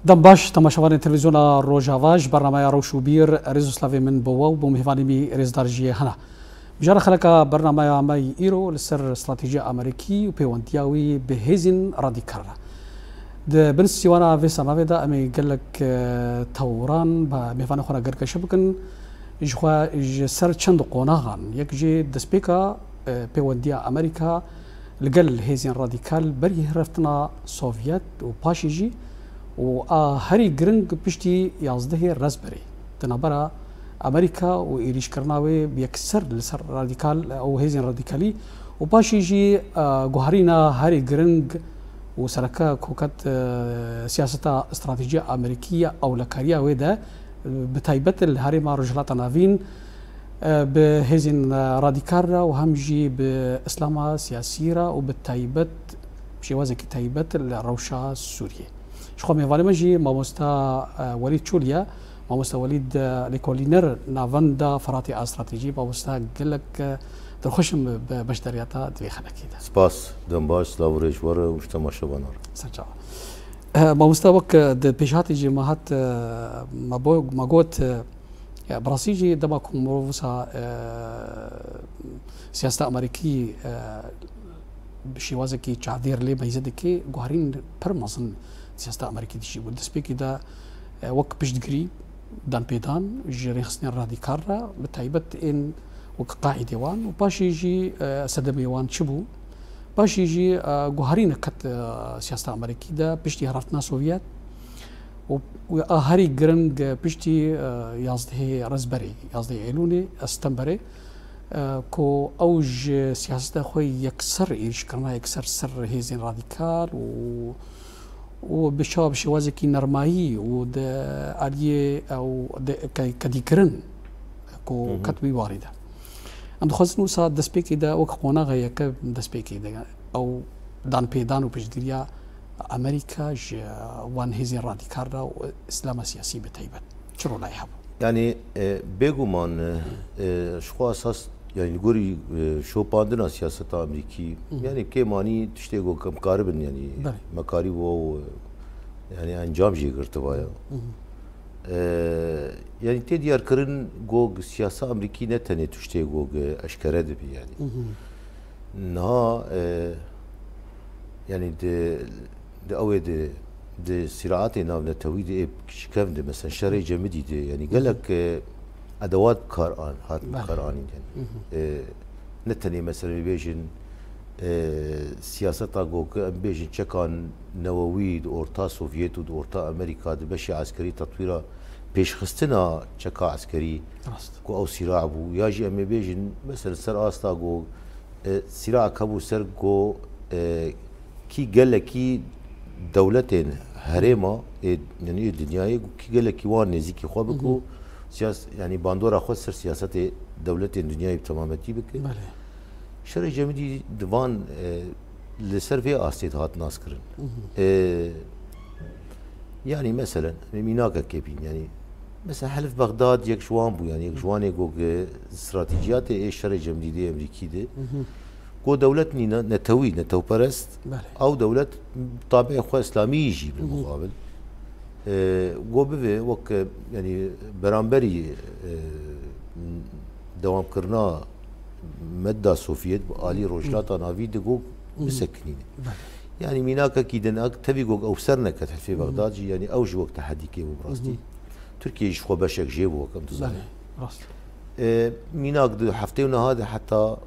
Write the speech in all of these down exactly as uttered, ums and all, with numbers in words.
Dem baş, temaşevanên televîzyona Rojava, ji bernameya Rewş û Bîr, rêz û slavê min bo we û bo mêvanê me rêzdar jî hene. Mijara xeleka bernameya me yî îro li ser stratejiya Amerîkî û pêwendiya wî bi hêzên radîkal re. Di bin sîwana vê sernamê de em ê gelek, e, tewran bi mêvanê xwe re gelgeşe bikin. Ji xwe ji ser çend qonaxan, yek jî destpêka, e, pêwendiya Amerîka li gel hêzên radîkal berî hireftina Sovyet û paşê jî û a herî giring piştî yazdehê Rezberê di navbera Amerîka û êrîşkirina wê bi yekser li ser radîkal û hêzên radîkalî û paşê jî, e, guherîna herî giring û sereke ku ket, e, siyaseta stratejiya Amerîkî ya ewlekariya wê de, e, bi taybet li herêma Rojhilata Navîn, e, bi hêzên, e, radîkal re û hem jî bi îslama siyasî re û bi taybet, bi şêwazekî taybet li rewşa Sûriyê. Ji xwe mêvanê me jî mamosta, e, Welîd Çolî ye. Mamosta Welîd, e, lêkolîner Navenda Firatê a Stratejî. Mamosta, gelek, e, dilxweş im bi beşdariyeta di vê xelekê de. Spas, dem baş, silav û rêz ji we re û ji temaşevana re. Ser çava. E, mamosta, wek, e, di pêşhatê jî me hat, e, me bo-, me got, e, ya, bi rastî jî dema ku mirov wisa, e, siyaseta Amerîkî, e, bi şêwazekî çavdêr lê meyze dike, guherîn pir mezin siyaseta Amerîkî dijî bû. Destpêkê de, e, wek piştgirî, danpêdan ji rêxistinên radîkal re, bi taybet ên wek qaîdê wan û paşê jî, e, sedemê wan çi bû? Paşê jî, e, guherînek ket, e, siyaseta Amerîkî de piştî hireftina Sovyet û, û a herî giring, e, piştî, e, yazdehê Rezberê, yazdehê Eylûlê, e, Stenberê, e, ku ew ji siyaseta xwe yekser êrîşkirina yekser ser hêzên radîkal û û bi şa-, bi şêwazekî nermayî û di aliyê ew di ke-, kedîkirin ku Hı hı. ket wî warî de. Em dixwazin wisa destpêkê de wek qonaxa yeke destpêkê de ew danpêdan û piştgiriya Amerîka ji wan hêzên radîkal re û îslama siyasî bi taybet çi rolayê hebû? Yani, e, bêguman, e, e, ji xwe esas, yani, li gorî, e, şopandina siyaseta Amerîkî, Hı hı. yani, kêm anî tiştê ku em karibin, yani, Belê. me karî bo, e, yani, encam jê girtiba ya. Hı hı. E, yani, tê diyarkirin ku siyasa Amerîkî ne tenê tiştê ku eşkere dibe, yani. Hı hı. Niha, e, yani, di, di ew ê di, di sîraetê navnetewî de ê şikevin de, mesela şerê cemidî de, yani, Hı hı. gelek, e, edewat bi kar an, hat bi Belê. kar anîn, yani. Hı hı. E, ne tenê, mesela, bêjin, e, siyaseta ku em bêjin çekan newewî di orta Sovyet û di orta Amerîka di beşê eskerî tetwîra pêşxistina çeka eskerî Rast. ku ew sîra bû. Ya jî em ê bêjin, mesela, ser asta ku, e, sîra hebû ser ku, e, kî gelekî dewletên herêma, ê, yani ê dinyayê, ku kî gelekî wan nêzîkî xwe bi ku Hı hı. siyas-, yani bandora xwe ser siyasetê dewletên dinyayê bi temametî bike. Belê. Şerê cemidî di van, e, li ser vê astê dihat naskirin. Hı hı. E, yani, meselen, em ê mînakekê bîn, yani, mesela, Helif Bexdad yek ji wan bû, yani, yek ji wanê ku, ku stratejiyatê ê şerê cemidî dê Amerîkî de, Hı hı. ku dewlet nîne-, netewî, netewperest, Belê. ew dewlet tabiê xwe îslamî jî Hı hı. bilmuqabil, e, ku bibe wek, e, yani, beramberî, e, dewamkirina medda Sovyet bi alî Hı. Rojhilata Navî de ku Hı. bisekinîne. Belê. Yani, mînakekî din, ak-, tevî ku ew ser neket Helfê Hı hı. Bexdad jî, yani, ew jî wek tehedîkê bû bi rastî. Hı hı. Tirkiye jî xwe beşek jê bû, wek em dizanin. Belê, rast. E, mînak di heftê û neha de heta,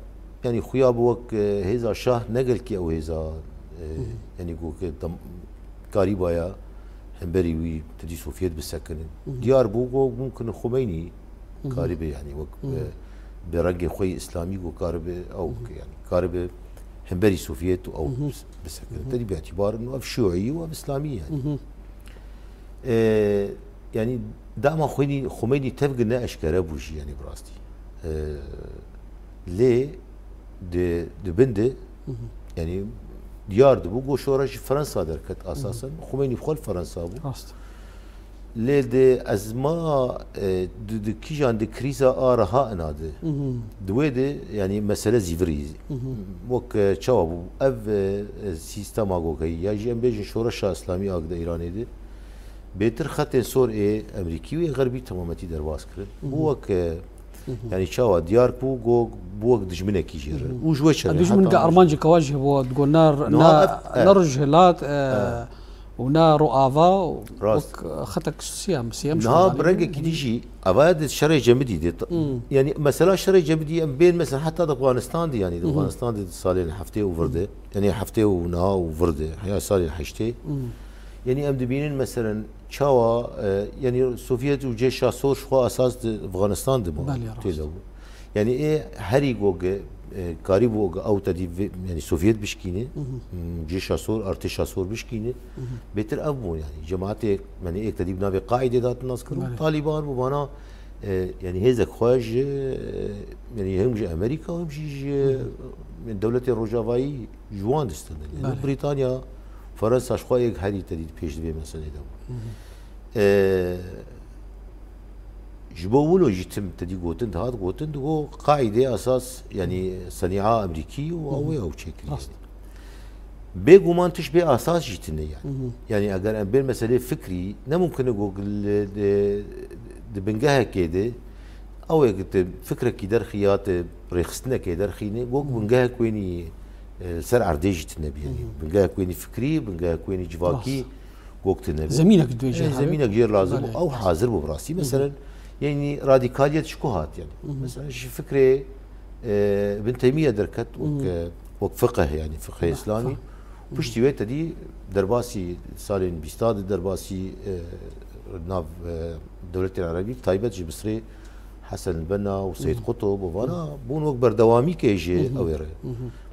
yani, xuya bi wek, e, hêza şah ne gelkî ew hêza, e, Hı hı. yani, ku ke dem-, karîbaya hemberî wî tedî Sovyet bisekinin. Hı hı. Diyar bû ku mumkin Xumeynî Hı hı. karibe, yani, wek, Hı hı. e, bi rengê xwe yê îslamî ku karibe ew Hı hı. bike, yani, karibe hemberî Sovyet û ew Hı hı. bis-, bisekinin. Hı hı. Tedî bi îtîbar û ev şiûî û ev îslamî, yani. Hı hı. E, yani, dema Xweynî-, Xumeynî tevgine eşkere bû jî, yani, bi rastî. E, lê di, di bin de, Hı hı. yani, diyar dibû, ku şoreş ji Fransa derket asasen. Hı hı. Xumeynî bi xwe li Fransa bû. Rast. Lê di ezma, e, di, di kîjan di krîza a reha ina di. Hı hı. Di wê de, yani, mesele zîvirî. Hı hı. Wek, e, çawa bû? Ev, e, e, sîstema gokeyî, ya jî em bêjin şoreşa îslamî a di Îranê de. Bêtir xetên sor ê Emerîkî û ê Xerbî temametî derbas kirin. Bû wek, e, yanî çawa diyar bû, got, bû wek dijminekî jê re. Û ji wê çerê dijmin heta ge armancê kewa jî hebû, digot ne, niha ne, ev, e, ne rojhilat, e, e, û ne roava, rast, wek xetek siyam, siyam. Niha bi rengekî dî jî, eva di şerê cemidî de, yanî mesela şerê cemidî em bên mesela heta di Afganistan de, yanî di Afganistan de di salên heftê û vir de, yanî heftê û niha û vir de, heya salên heştê. Yanî em dibînin meselen çawa, e, yanî Sovyet û cêşa sor ji xwe esas di Afganistan de bû, belê, rast, tê de bû. Yanî ê herî go ge, e, karîbû ge ew tedî vê, yanî Sovyet bişkîne, m, cêşa sor, artêşa sor bişkîne, bêtir ev bû yanî. Cemaetê, yanî êk tedî bi navê Qaîdê de hat naskirin, belê, Talîban bû, vana, e, yanî hêzek xwe ji, e, yanî hem ji Amerîka hem jî ji, e, dewletên Rojavayî ji wan distendin. Yanî, belê, Brîtanya, Fransa ji xwe êk herî tedî pêş di vê meselê de bû. E, Ji bo wilo jî tim tedî gotin, dihat gotin, digo Qaîdê esas, yanî senîa Amerîkî û ew ê ew çêkirî. Rast. Bêguman tişt bê esas jî tune yani. Yanî eger em bên meselê fikrî, ne mumkin e go li, di, di bingehekê de, ew ê ki tu fikrekî derxî ya tu rêxistinekê derxînê, go bingehek wênî, e, li ser erdê jî tune bî yanî. Bingehek wênî fikrî, bingehek wênî civakî, rast, go tune bî. Zemînek dibêje, e, herê, zemînek jê lazim bû. Belê, ew, rast, hazir bû bi rastî. Meselen, yanî radikaliyet ji ku hat yanî? Mesela ji fikrê, e, Ibn Teymiye derket wek, e, wek fiqh yanî fiqhê îslamî. Piştî wê tedî derbasî salên bîsta de derbasî, e, nav, e, dewletên erebî, taybet ji Misrê Hesen Benna û Seyyid Qutb û vana bûn wek berdewamîkê ji ew ê re.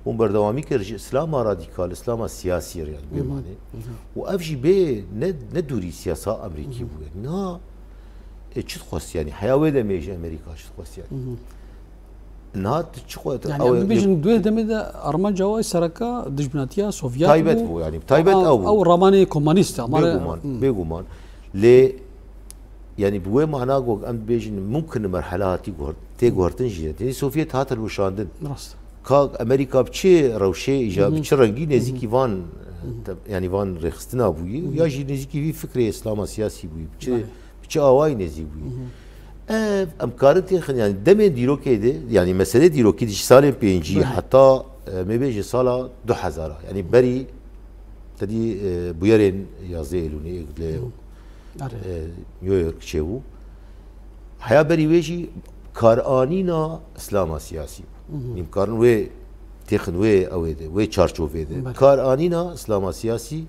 Bûn berdewamîkê ji îslama radîkal, îslama siyasî re yani bê manê. Û ev jî bê ne, ne dûrî siyasa Amerîkî bûye. Niha, e, çi dixwest yani? Heya wê demê ji Amerîka çi dixwest yani? Niha tu çi xwe, yani, ew em ê bibêjin, di wê demê de armanca wê sereka dijminatiya Sovyet taybet bû, bû, yani, taybet ew bû. Ew ramanê komunîst, ama bêguman, bêguman. Lê, yani, bi wê mana ku em dibêjin, mumkin e merhela hatî guhert-, tê guhertin jî. Yani, Sovyet hat hilweşandin. Rast. Ka Amerîka bi çi rewşê îca, bi çi rengî nêzîkî van, te-, yani, van rêxistina bûyî, ya jî nêzîkî vî fikrê îslama siyasî bûyî, bi çi, belê, bi çi awayî nêzîk bûyî. Ev, em karin têxin, yani demên dîrokê de, yani meselê dîrokî de ji salên pêncî heta, e, em ê bêjin sala du hezar a, yani berî tedî, e, bûyerên yazdeh Eylûlê, e, New York çêbû. Heya berî wê jî karanîna îslama siyasî bû. Nîmkarin wê têxin wê ew ê de, wê çarçovê de. Belê. Karanîna îslama siyasî,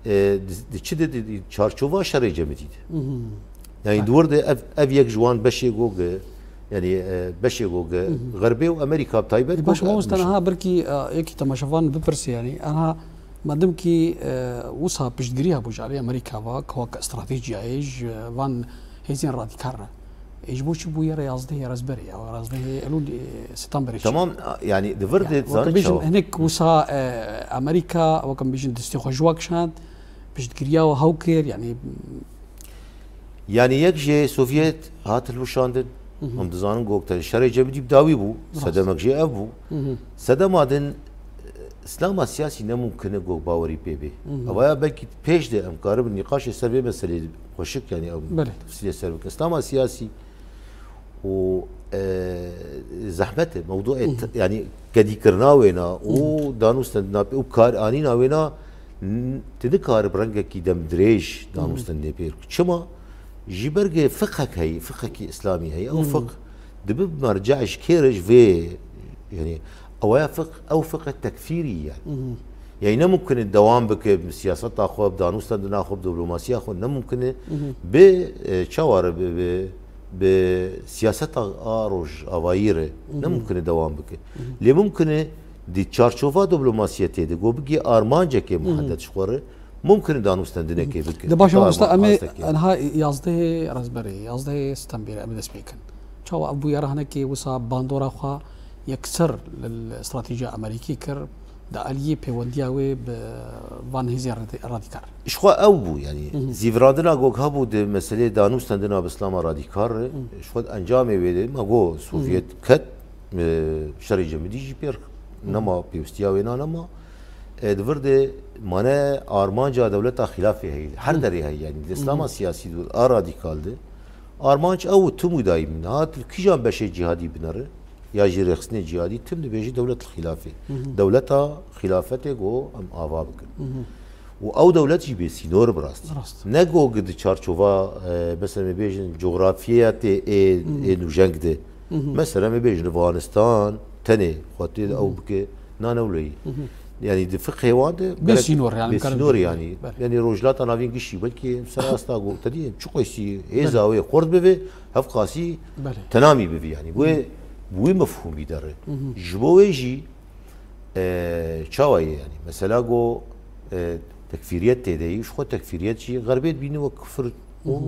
e, di, di çi de, di, di çarçova şerê cemidî de. Yani di wir de ev, ev yek ji wan beşê go ge, yani, e, beşê go ge Xerbê û Amerîka bi taybet. E, baş, go ge mamoste, niha birkî, e, yekî temaşevan bipirsî, yani, aha, madem ki, e, wisa piştgiriya bû ji alî Amerîka ve, ku wek stratejiyayê ji van hêzên radîkal re. E, ji bo çi bûye re yazdehê rezberê, ya yazdehê Elûl, e, Setemberê çi? Tamam, yani, di vir de, ya, wek zanin bêjin, çawa? Hinek wisa, e, Amerîka, wek em bêjin, destê xwe ji we kişand, piştgiriya we hew kir, yani. Yani, yek jê Sovyet hat hilweşandin. Em dizanin ku te şerê cemidî bi dawî bû, rast, sedemek jê ev bû. Sedema din, e, îslama siyasî ne mumkin e ku bawerî pê bê. Evaya belkî pêş de em karibin nîqaşê ser vê meseleyê xweşik, yani, em, belê, tefsîlê ser bikin. Îslama siyasî û, e, zehmet e, mewduê, t-, yani kedîkirina wêna û danûstendina pê û karanîna wêna, n-, tu nikare bi rengekî demdirêj danûstendinê pê. Çima? Ji ber ku fiqhek heye, fiqhekî îslamî heye. Ew fiqh dibe merce ji kê re, ji vê, yani, ew ya fiqh, ew fiqh tekfîrî yani. Yani ne mumkin e dewam bike bi siyaseta xwe, bi danûstendina xwe, bi diplomasiya xwe, ne mumkin e bi, e, çawa re bi, bi, bi siyaseta a rojavayî re ne mumkin e dewam bike. Lê mumkin e di çarçova diplomasiyetê de, go bigê armancekê muhedded ji xwe re, mumkin e danûstendinekê bike. De baş, mamoste, em ê enha yazdehê rezberê, yazdehê Setemberê em ê dest pê kin. Çawa ev bûyera hinekê wisa bandora xwe yekser li, li stratejiya Amerîkî kir, di aliyê pêwendiya wê bi van hêzên radi-, radîkal? Ji xwe ew bû, yani, zîvirandina go hebû di meselê danûstendina bi îslama radîkal re, ji xwe encamê wê de, me go Sovyet ket, e, şerê cemidî jî pêr nema, pêwistiya wêna nema. e, di vir de mane armanca dewleta xilafê heye. Her derê heye, yani di Îslama siyasî de a radîkal de. Armanc ew tim û daîm in. Ha tu kîjan beşê cîhadî binere, ya jî rêxistinê cîhadî, tim dibêjî dewlet xilafê. Dewleta xilafetê go em ava bikin. Û ew dewlet jî bê sînor bi rastî. Rast. Ne go di çarçova, e, mesela me bêjin cografyeya tê ê, ê nûjeng de. Mesela me bêjin Afganistan, tenê xwe tê ew bike, na ne wilo yî. Yani di fiqhê wan de bê gerek sînor, yani bê sînor yani. Belê. Yani Rojhilata Navîn gişî belkî ser asta go te dî çiqasî hêza wê xurt bibe, hevqasî tenamî bibe yani. Wê, wî mefhûmî dere. Ji bo wê jî, e, çawa ye yani? Mesela go, e, tekfîriyet tê de yî, ji xwe tekfîriyet jî xerbê dibîne wek kufir û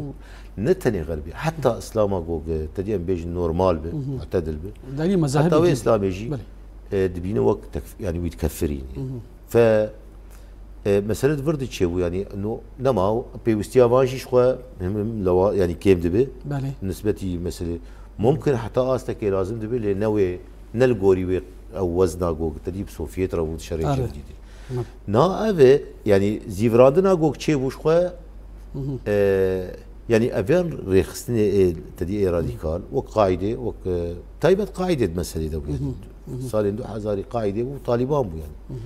ne tenê xerbê. Heta Îslama go ge, te dî em bêjin normal be, mu'tedil be. Heta wê Îslamê jî, e, dibîne wek tekf-, yani wî dikefirîne. Fe, e, mesele di vir de çêbû, yani no, nema pêwistiya van jî ji xwe him, him lewa, yani kêm dibe. Belê. Nisbetî meselê. Mumkin heta astekê lazim dibe, lê ne wê, ne li gorî wê ew wezna go te dî bi Sovyet re bû di şerê Çin dî. Na ev e, yani zîvirandina go çêbû ji xwe, e, yani ev yan rêxistinê ê, te dî ê radîkal, wek Qaîdê, wek, e, taybet Qaîdê di meselê de bû, yani. Salên du hezarî Qaîdê bû, Talîban bû, yani.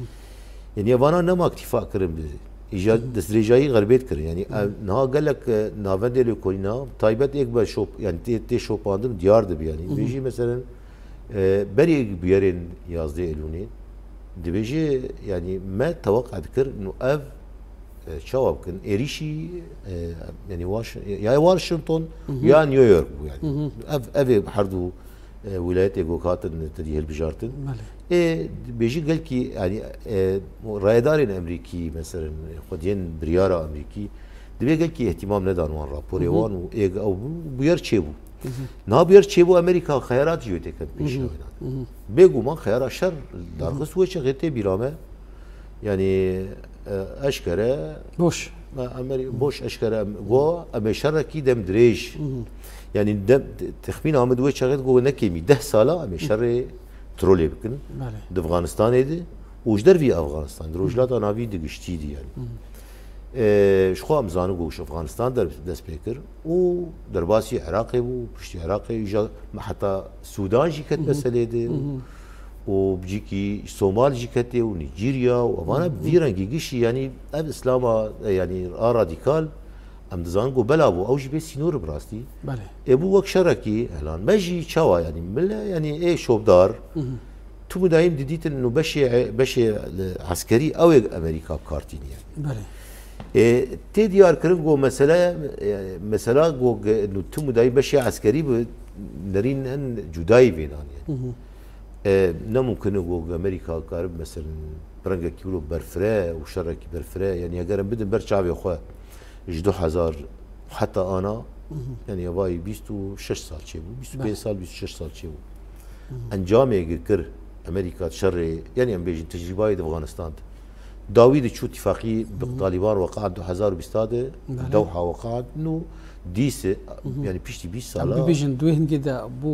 Yani evana nema îtîfaq kirin bi. Îja destdirêjayî xerbê dikirin. Yani ev niha gelek, e, navendê lêkolîna, taybet êk be şop, yani tê, tê şopandin diyar dibe, yani. Vê jî meselen, e, berê bûyerên yazdeh Elûnê dibêje, yani me teweqe dikir, nu ev, e, çawa bikin? Êrîşî, e, yani Waş-, ya Washington ya New York bû yani. Ev, ev ê herdu e, wîlayetê go hatin te dî hilbijartin. Belê. Ê, dibêjî gelkî, yani, e, rayedarên Amerîkî, meselen, xwediyên biryara Amerîkî, divê gelkî îhtîmam nedan wan raporê wan û ê ew bû, bûyer çêbû. Niha bûyer çêbû, Amerîka xeyarat jî wê têke pêşiya wê nade. Bêguman xeyara şer darxist wê çaxê tê bîra me. Yani, e, eşkere Boş. Me, Amerî-, boş eşkere em, go, em ê şerekî dem dirêj. Yani dem, te-, texmîna min di wê çaxê de go nekêmî deh sala em ê şerê trolê bikin. Belê. Di Afganistanê de û ji dervî Afganistan, di Rojhilata Navî di giştî de yani. E, ji xwe em zanin go ji Afganistan der-, dest pê kir û derbasî Iraqê bû, piştî Iraqê îja me heta Sûdan jî ket meselê de. Û bicîkî Somal jî ketê û Nîjerya û evana bi vî rengî gişî, yanî ev Îslama, e, yanî a radîkal, em dizanin ku bela bû, ew jî bê sînor bi rastî. Belê. Ê bû wek şerekî elan. Me jî çawa, yanî mile, yanî ê şopdar, tu mudayîm didîtin û beşê, beşê eskerî ew ê Amerîka bi kar tînin, yanî. Belê. Ê, tê diyar kirin ku mesele, e, mesela ku ge-, tu mudayîm beşê eskerî bi nerîn hin cudayî vênan, yanî. E, ne mumkin e ku Amerîka karibe, mesela, bi rengekî wilo berfire û şerekî berfire, yanî eger em bidin ber çavê xwe ji du hezar heta ana, yanî evayî bîst û şeş sal çêbû, bîst û pênc sal, bîst û şeş sal çêbû. Encamê gi kir Amerîka şerê, yanî em bêjin tecrîbayê di Afganistan de. Dawî de çû tifaqî bi Talîban weqat du hezar û bîst de, Dewha weqat nû dîse, yanî piştî bîst sala. Em bibêjin, di wê hingê de bû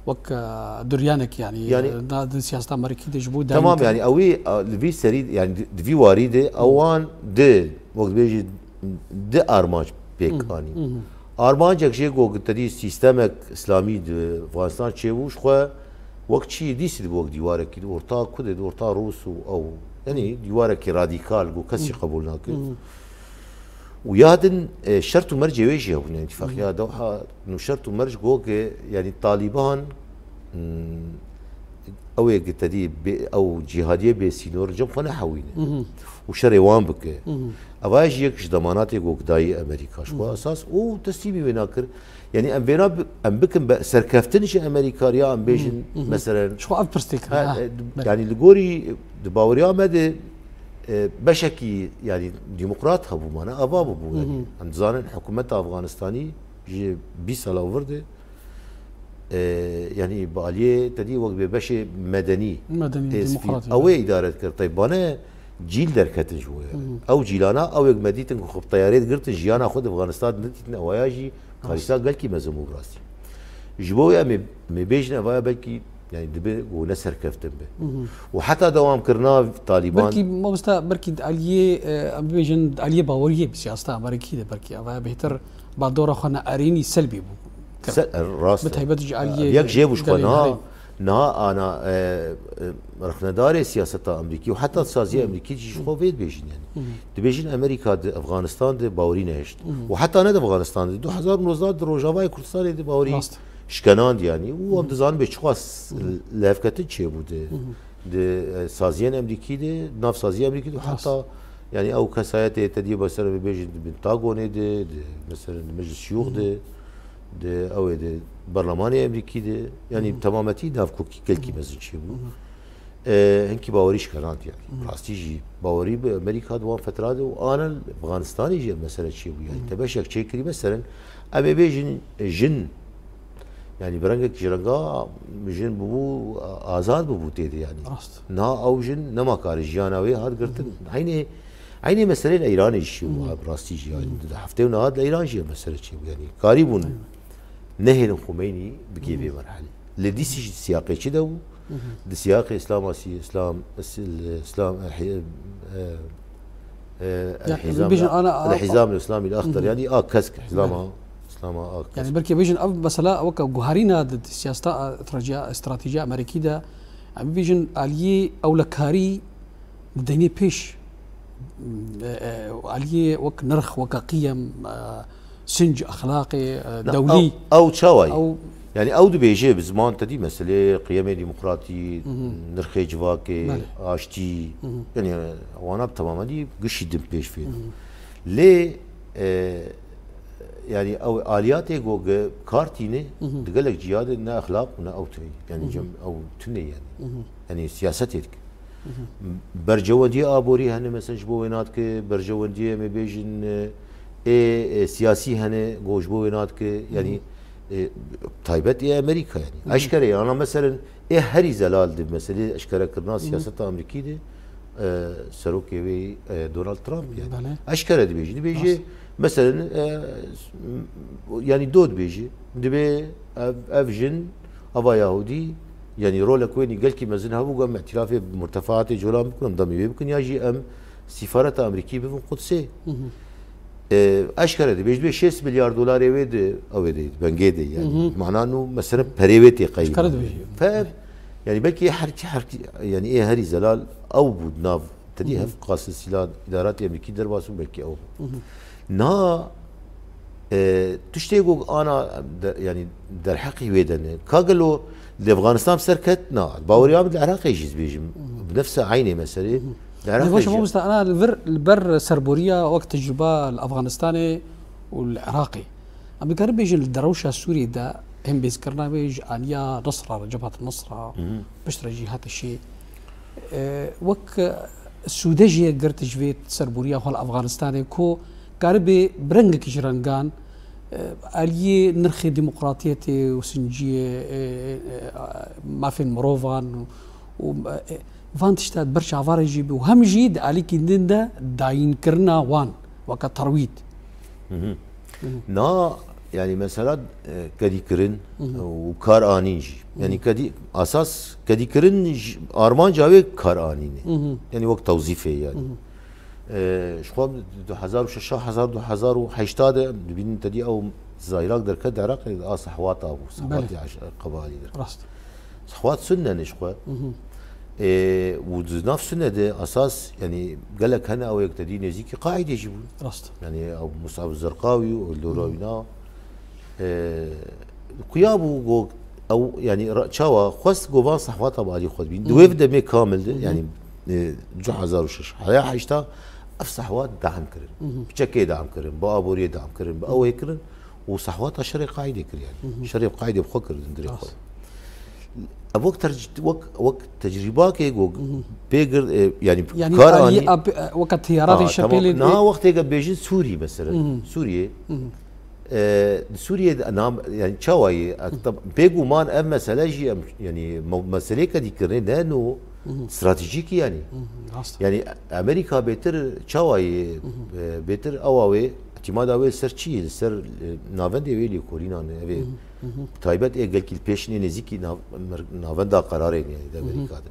wek, e, duryanek, yanî, Yanî e, da, di siyaseta Amerîkî de ji bo Tamam, dayîn yanî ewî, e, li vî serî, yanî di, di vî warî de ewan di, wek dibêjî, di armanc pêk anî. Armancek jê ku te dî sîstemek îslamî di Afganistan çêbû, ji xwe wek çi dîsî dibû wek dîwarekî di orta ku de, di orta Rûs û ew, yanî dîwarekî radîkal ku kesî qebûl nake. Û ya din, e, şert û mercê wê jî hebûn, yanî tifaqiya Dewha, nû şert û merc got ke, yanî Talîban, hmm, ew ê ke te dî bê, ew cîhadiyê bê sînor cem xwe nehewîne. Û şerê wan bike. Eva jî yek ji demanatê got dayî Amerîka. Ji xwe esas û teslîmî wê nakir. Yanî em vêna bi-, em bikin be-, serkeftin ji Amerîka ya em bêjin, meselen. Ji xwe ev pirs tê kirin, Ha, ha. e, d-, Belê. Yanî li gorî di baweriya me de, e, beşekî, yanî demokrat hebû, mane ava bûbû, yanî. Em dizanin hikûmeta Afganistanî ji bîst sala vir de, e, yanî bi aliyê te dî wek bê beşê medenî, Medenî, tê sivîl, demokrat, ew ê îdare dikir. Taybane cîl derketin ji wê. Ew cîlana ew ê me dîtin ku xwe bi teyarê digirtin, jiyana xwe di Afganistan de nedîtin, ewaya jî karîsa gelkî mezin bû bi rastî. Ji bo wê em ê, em ê bêjin evaya belkî Yani dibe û ne serkeftin be. Û heta dewamkirina Talîban. Belkî mamosta, belkî di aliyê, e, em bibêjin di aliyê baweriyê bi siyaseta Amerîkî de belkî ava bêhtir bandora xwe ne erênî selbî bû. Se-, rast Bi e. taybet ji aliyê Yek jê bû ji xwe gelê niha, herêm. niha ana, e, e, rexnedarê siyaseta Amerîkî û heta saziya Amerîkî jî ji xwe vê dibêjin yani. Dibêjin Amerîka di Afganistan de bawerî nehişt. Û heta ne di Afganistan de, du hezar û nozdeh di Rojavayê Kurdistanê de bawerî Rast. şikenand yani. Û em dizanin bê çiqas lihevketin çêbû di, di, e, saziyên Amerîkî de, nav saziya Amerîkî de, Rast. heta yani ew kesayetê te dî mesela bibêjin di Pentagonê de, di, mesela di Meclis Şiyûx de, di ew ê de berlemanê Amerîkî de, yani temametî navkokî gelkî mezin çêbû. E, hinkî bawerî şikenand yani. Rastî jî bawerî bi Amerîka di wan fetra de û ana li Afganistanê jî ev mesele çêbû yani. Te beşek çêkirî, meselen, em ê bêjin, e, jin, yani bi rengekî ji renga jin bûbû, a-, azad bûbû tê de yani. Rast. Niha ew jin nema karê jiyana wê hat girtin. Eynê, eynê meseleyê li Îranê jî çêbû, bi rastî jî yani. Di heftê û nehat li Îran jî ev mesele çêbû yani. Karîbûn nehêlin Xumeynî bigê vê merhelê. Li dîsî jî di siyaqê çi de bû? Di siyaqê Îslam a sî-, Îslam, Îslam, e, hi-, e, e, Yani, el-Hizam, bêjin ana, el-Hizam el-Îslamî el-Axdar, yani a kesk, Îslama, Îslama a kesk. Yani belkî bêjin ev mesela weke guherîna di, di siyaseta, e, stratejiya, stratejiya Amerîkî de, em bêjin aliyê ewlekarî dideyne pêş, e, e, aliyê wek nirx, weke qiyem, e, sinc, exlaqê, e, Na, dewlî. ew, ew çawa ye? Ew Yani ew dibêje bi ziman te dî meselê qiyemê demokratî, nirxê civakê, Belê. aştî, yani wana bi temamen dî gişî din pêş fê. Lê, e, yani ew aliyatê go ge kar tîne, di gelek ciya de ne exlaq û ne ew tune. Yani cem ew tune yani. Yani siyasetê dike. Berjewendiyê aborî hene, mesela ji bo wê nadike, berjewendiyê em ê bêjin, e, ê, e, siyasî hene, go ji bo wê nadike, yani, e, taybet ê Amerîka yani. Eşkere ye, ana meselen ê herî zelal di meselê eşkerekirina siyaseta Amerîkî de, e, serokê wê, e, Donald Trump yani. Belê. Eşkere dibêjî, dibêjî, Rast. meselen, e, yani do dibêjî, dibê ev, ev jin, ava Yahudî, yani rolek wê nî gelkî mezin hebû, ku em îtirafê murtefaatê colan bikin, em demê wê bikin, ya jî em sîfareta Amerîkî bibin Qudsê. E, eşkere dibêjî, dibê şêst milyar dolarê wê di, ew ê de, bengê de, yani. Mana nû, mesela perê wê tê qeyî. Eşkere dibêjî. Fe, yani belkî her, her, yani ê herî zelal ew bû di nav, te dî hev qasir sîla îdaratê Amerîkî derbas bû, belkî ew bû. Na, e, tiştê ku ana de, yani derheqî wê de ne. Ka gelo li Afganistan bi ser ket? Na. Baweriya min li Iraqê jî dibêjim. Bi nefse eynê meselê. Li Iraqê Baş jî. Mamosta, ana li vir, li ber serboriya wek tecrûba li Afganistanê û li Iraqê. Em dikarin bêjin li derewşa Sûriyê de hembêzkirina wê ji aniya Nusra, Cebhat Nusra, piştre jî hate şê. E, wek sûde jî ye girt ji vê serboriya xwe li Afganistanê ku karibe bi rengekî ji rengan, e, aliyê nirxê demokratiyetê û sinciyê, e, e, e, mafên mirovan û, û, e, van tişta di ber çavan re jî be û hem jî di alîkî din de dayînkirina wan weke terwît. Na, yani mesela, e, kedîkirin û kar anîn jî. Yani kedî, asas kedîkirin ji, armanca wê kar anîn e. Yani wek tewzîfê yani. E, ji xwe du hezar û şeş, hezar du hezar û heşta de dibînin te dî ew zayrak derket di Iraqê de a sehwata bû, sehwatê Belê. eş-, qebalî derket. Rast. Sexwat Sunne ne ji xwe. Ê, û di nav Sunne de esas, yani gelek hene ew yek te dî nêzîkî Qaîdê jî bûn. Rast. Yani ew Musab Zerqawî û Lûrawîna. Ê, xuya bû go ew, yani ra-, çawa xwest go van sehwata bi alî xwe dibîn. Di wê demê kamil de, yani, ê, du hezar û şeş, heya heşta ev sehwat dahim kirin. Bi çekê dahim kirin, bi aboriyê dahim kirin, bi ew ê kirin. û sehwata şerê Qaîdê kir yani. Şerê Qaîdê bi xwe kir di hundirê xwe. Rast. Ev wek terc-, wek, wek tecrîbakê go pê gir, e, yani Yani kar aliyê anî. ap-, e, weka teyaratê Ha, şepêlê tamam. dê- Niha wextê ke bêjin Sûrî mesela. Sûriyê. E, Sûriyê de nam, yani çawa ye? Ak-, tam, bêguman ev mesele jî em, yani me-, meseleyê kedîkirinê ne no stratejîk yani. Rast. Yani Amerîka bêtir çawa ye, e, bêtir ewa wê Îtîmada wê li ser çi ye? Li ser, e, navendê wê lêkolînan e. Ev ê taybet ê gelkî li pêş ê nêzîkî nav-, mer-, navenda qerarê ne de Amerîka de.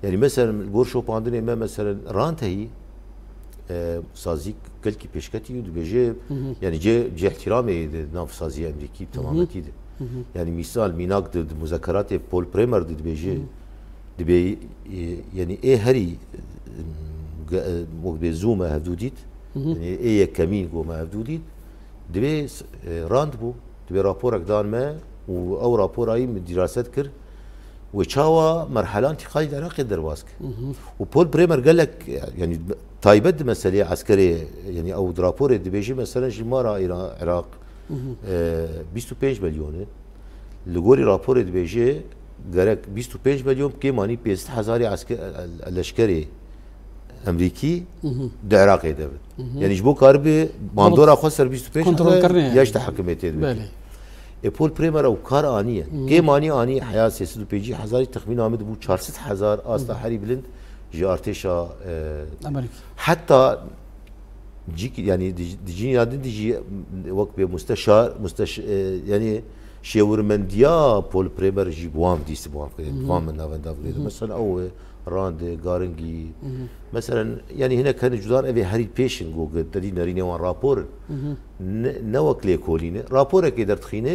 Yanî mesela li gor şopandinê me mesela rant heyî, e, sazî gelkî pêşketî û dibêje, yanî cê, cê îhtîramê ye di nav saziya Amerîkî bi temametî de. Yanî mîsal mînak di, di muzekeratê Paul Bremer de dibêje, dibê, e, yanî ê herî, e, ge-, e, wek dibê zû me hevdû dît, yanî ê yekemîn ku me hevdû dît, dibê, e, rand bû, dibê raporek dan me û ew raporayî min dîraset kir. Wê çawa merhelan tîqayî di Iraqê derbas kir. Û Paul Bremer gelek, yanî taybet di meseleyê eskerê, yanî ew di raporê dibêjî, meselen ji mara Îra-, Iraq, e, bîst û pênc milyon e. Li gorî raporê dibêje gerek bîst û pênc milyon, kêmanî pênc sed hezarî eske-, leşkerê Emerîkî di Iraqê de bin. Yanî ji bo karibe bandora xwe ser bîst û pênc hezar ya ji te hikûmetê dibin. Belê. Ê Paul Bremer ew kar aniye. Kêmanî anî heya sê sed û pêncî hezarî, texmîna min dibû çar sed hezar asta herî bilind ji artêşa, e, Amerîkî. Heta cîk, yanî di, di cîna din de jî wek bê musteşar, musteş-, e, yanî şêwirmendiya Paul Bremer jî bi wan dîst bi wan kirê, bi wan min navenda bigirê. Mesela ew, e, rand e, garingî. Mesela, yanî hinek hene cudan ev ê herî pêş in ku te dî nerînê wan rapor in. Ne, ne wek lêkolîn e. Raporekê derdixîne,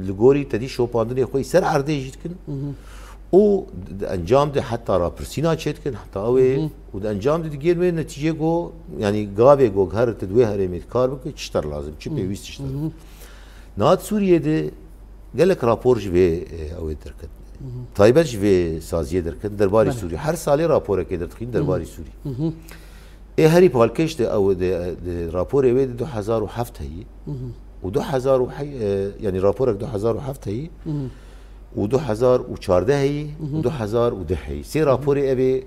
li gorî te dî şopandinê xwe yî ser erdê jî dikin. Û di encam de heta rapirsîna çêdikin, heta ew ê, û di encam de digihên wê netîcê ku, yanî gavê ku her tu di wê herêmê kar bike, çi te lazim, çi pêwîst, çi te. Niha di Sûriyê de gelek rapor ji vê, e, ew ê derketin. Taybet ji vê saziyê derketin, derbarî Sûrî. Her salê raporekê derdixîn derbarî Sûrî. Ê herî palkêş de ew de, de raporê wê de du hezar û heft heyî. Û du hezar û heyî, e, yanî raporek du hezar û heft heyî. Û du hezar û çardeh heyî, û du hezar û deh heyî. Sê raporê ev ê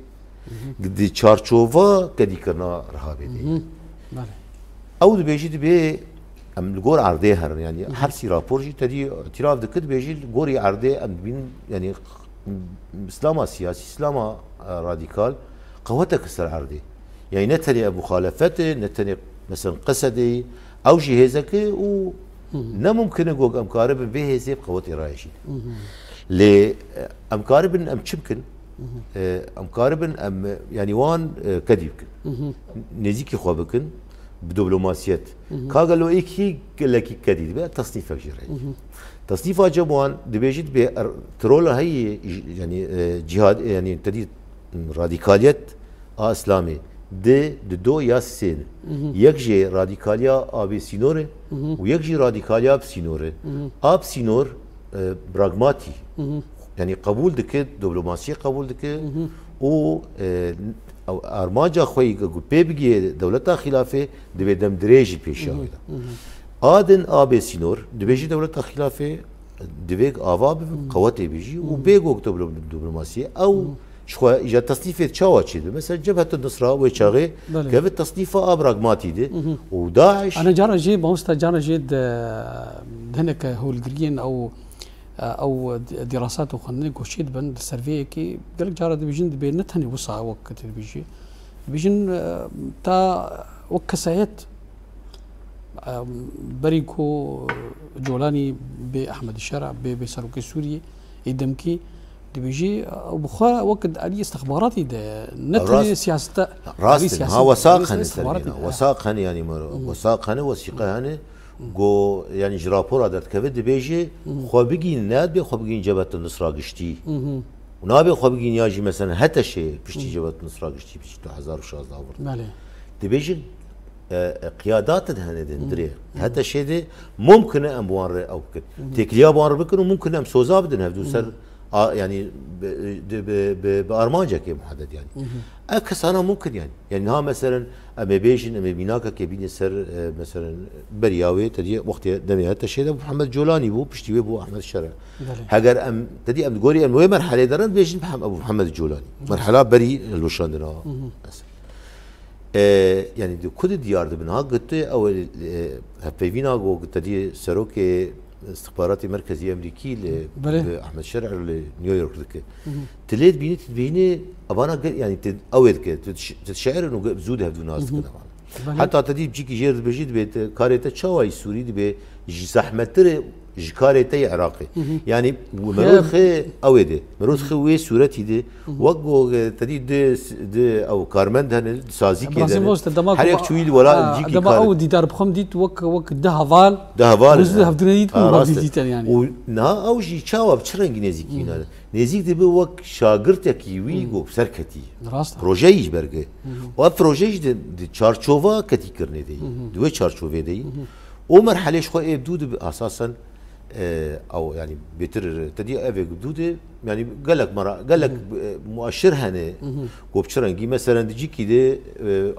di çarçova kedîkirina rehavê de. Belê. Ew dibêjî dibê em li gor erdê herin, yanî her sî rapor jî te dî îtîraf dike, dibêjî li gorî erdê em dibînin, yanî Îslama siyasî, Îslama, e, radîkal qeweteke ser erdê. Yanî ne tenê ev muxalefet e, ne tenê mesela Qesedê, ew jî hêzek e û ne mumkin e ku em karibin vê hêzê bi qewetê rayê jî. Lê, e, em karibin em çi bikin? E, em karibin em, e, yanî wan, e, kedî bikin. Nêzîkî xwe bikin bi diplomasiyet. Ka gelo êkî gelekî kedî dibe, tesnîfek jî rê. Tesnîfa cem wan dibêjî dibe er-, trola heyî, yanî, e, cihad, yanî te dî radikaliyet a Îslamê di, di do ya sê ne. Yek jê radikaliya a bê sînor e û yek jî radikaliya bi sînor e. A bi sînor, e, pragmatî, yanî qebûl dike, diplomasiyê qebûl dike û, e, ew armanca xwe yî ku pê bigihê dewleta xîlafê, divê dem dirêjî pêşiya wê de. A din a bê sînor, dibêjî dewleta xîlafê, divê ava bibe, qewetê bijî û bê gok diplo-, diplomasiyê. Ew ji xwe îja tesnîfê çawa çêdibe? Mesela Cebhetun Nusra wê çaxê keve tesnîfa a pragmatî de û DAIŞ. Ana cara jê, mamosta, cara jê di, di hineke hewlgiriyên ew, ew di-, dîrasat û xwendinê ku çêdibin di ser vê yekê gelek cara dibêjin dibê ne tenê wisa wek tê dibêjî. Dibêjin, e, ta wek kesayet Em, berî ku Colanî bê Ehmed Şera, bê, bê serokê Sûriyê, ê demkî dibêjî, ew bi xwe wek di alî istixbaratî de, ne tenê siyasete, rast alî in. Siyaset, ha, wesaq hene ser vê, wesaq hene, yanî, wesaq hene, wesîqe hene, go, yanî, ji rapora derdikeve, dibêjê, xwe bigîn, ne dibê xwe bigîn Cebhetin Nusra giştî. Û nabê xwe bigîn ya jî, mesela, HTŞ'ê piştî Cebhetin Nusra giştî, piştî du hezar û şazdeh vir. Belê. Dibêjin, e, e, qiyadatên hene di hundirê HTŞ'ê de mumkin e em bi wan re ew bikin. Têkiliya bi wan re bikin û mumkin e em soza bidin hevdû ser a, yanî bi, bi, bi, bi, bi armancekê muhedded yanî. Ev kesana mumkin yanî. Yanî niha meselen em ê bêjin, em ê mînakekê bînin ser, e, meselen beriya wê, te dî wextê demê HTŞ'ê de Muhammed Colanî bû, piştî wê bû Ahmed Şera. Belê. Heger em, te dî em di gorî em wê merhelê de re dibêjin Muham-, Muhammed Colanî. Merhela berî hilweşandina. Mesela. E, yanî di ku de diyar dibin? Ha, gotê ew, e, hevpeyvîna ku te dî serokê Îstixbaratê Merkezî Emerîkî li, belê, bi Ahmed Şer'ir li New York dike. Hı hı. Tu lê dibînî, tu dibînî evana ge-, yanî tu ew ê dike, tu diş-, tu dişe'irin û ge-, zû di hevdû nas dikin evan. Heta te dî cîkî jêr dibêjî, dibê te, karê te çawa yî Sûrî dibê ji zehmettir e ji karê te yê Iraqê. Yanî mirov xê ew ê de, mirov xê wê sûretî de, wek go, e, te dî di, di ew karmend hene, di sazîkê de Birazî ne. Her yek çûyî li wela cîkî dema kar. Ew dîdar bi xwe min dît wek, wek di heval, di heval, hevdû nedît, wek hevdû dîtin yanî. Û niha ew jî çawa, bi çi rengî nêzîkî wî ne? Nêzîk dibe wek şagirtekî wî go bi ser ketî. Rast e. Projeyî ji ber ge. Û ev proje jî di, di çarçova ketîkirinê de yî. Di wê çarçovê de yî. Û merhelê ji xwe ê bi dû dibe esasen, e, ew, yanî bêtir te dî ev ê bi dû de, yanî gelek mera-, gelek, e, muaşir hene. Go bi çi rengî? Meselen di cîkî de, e,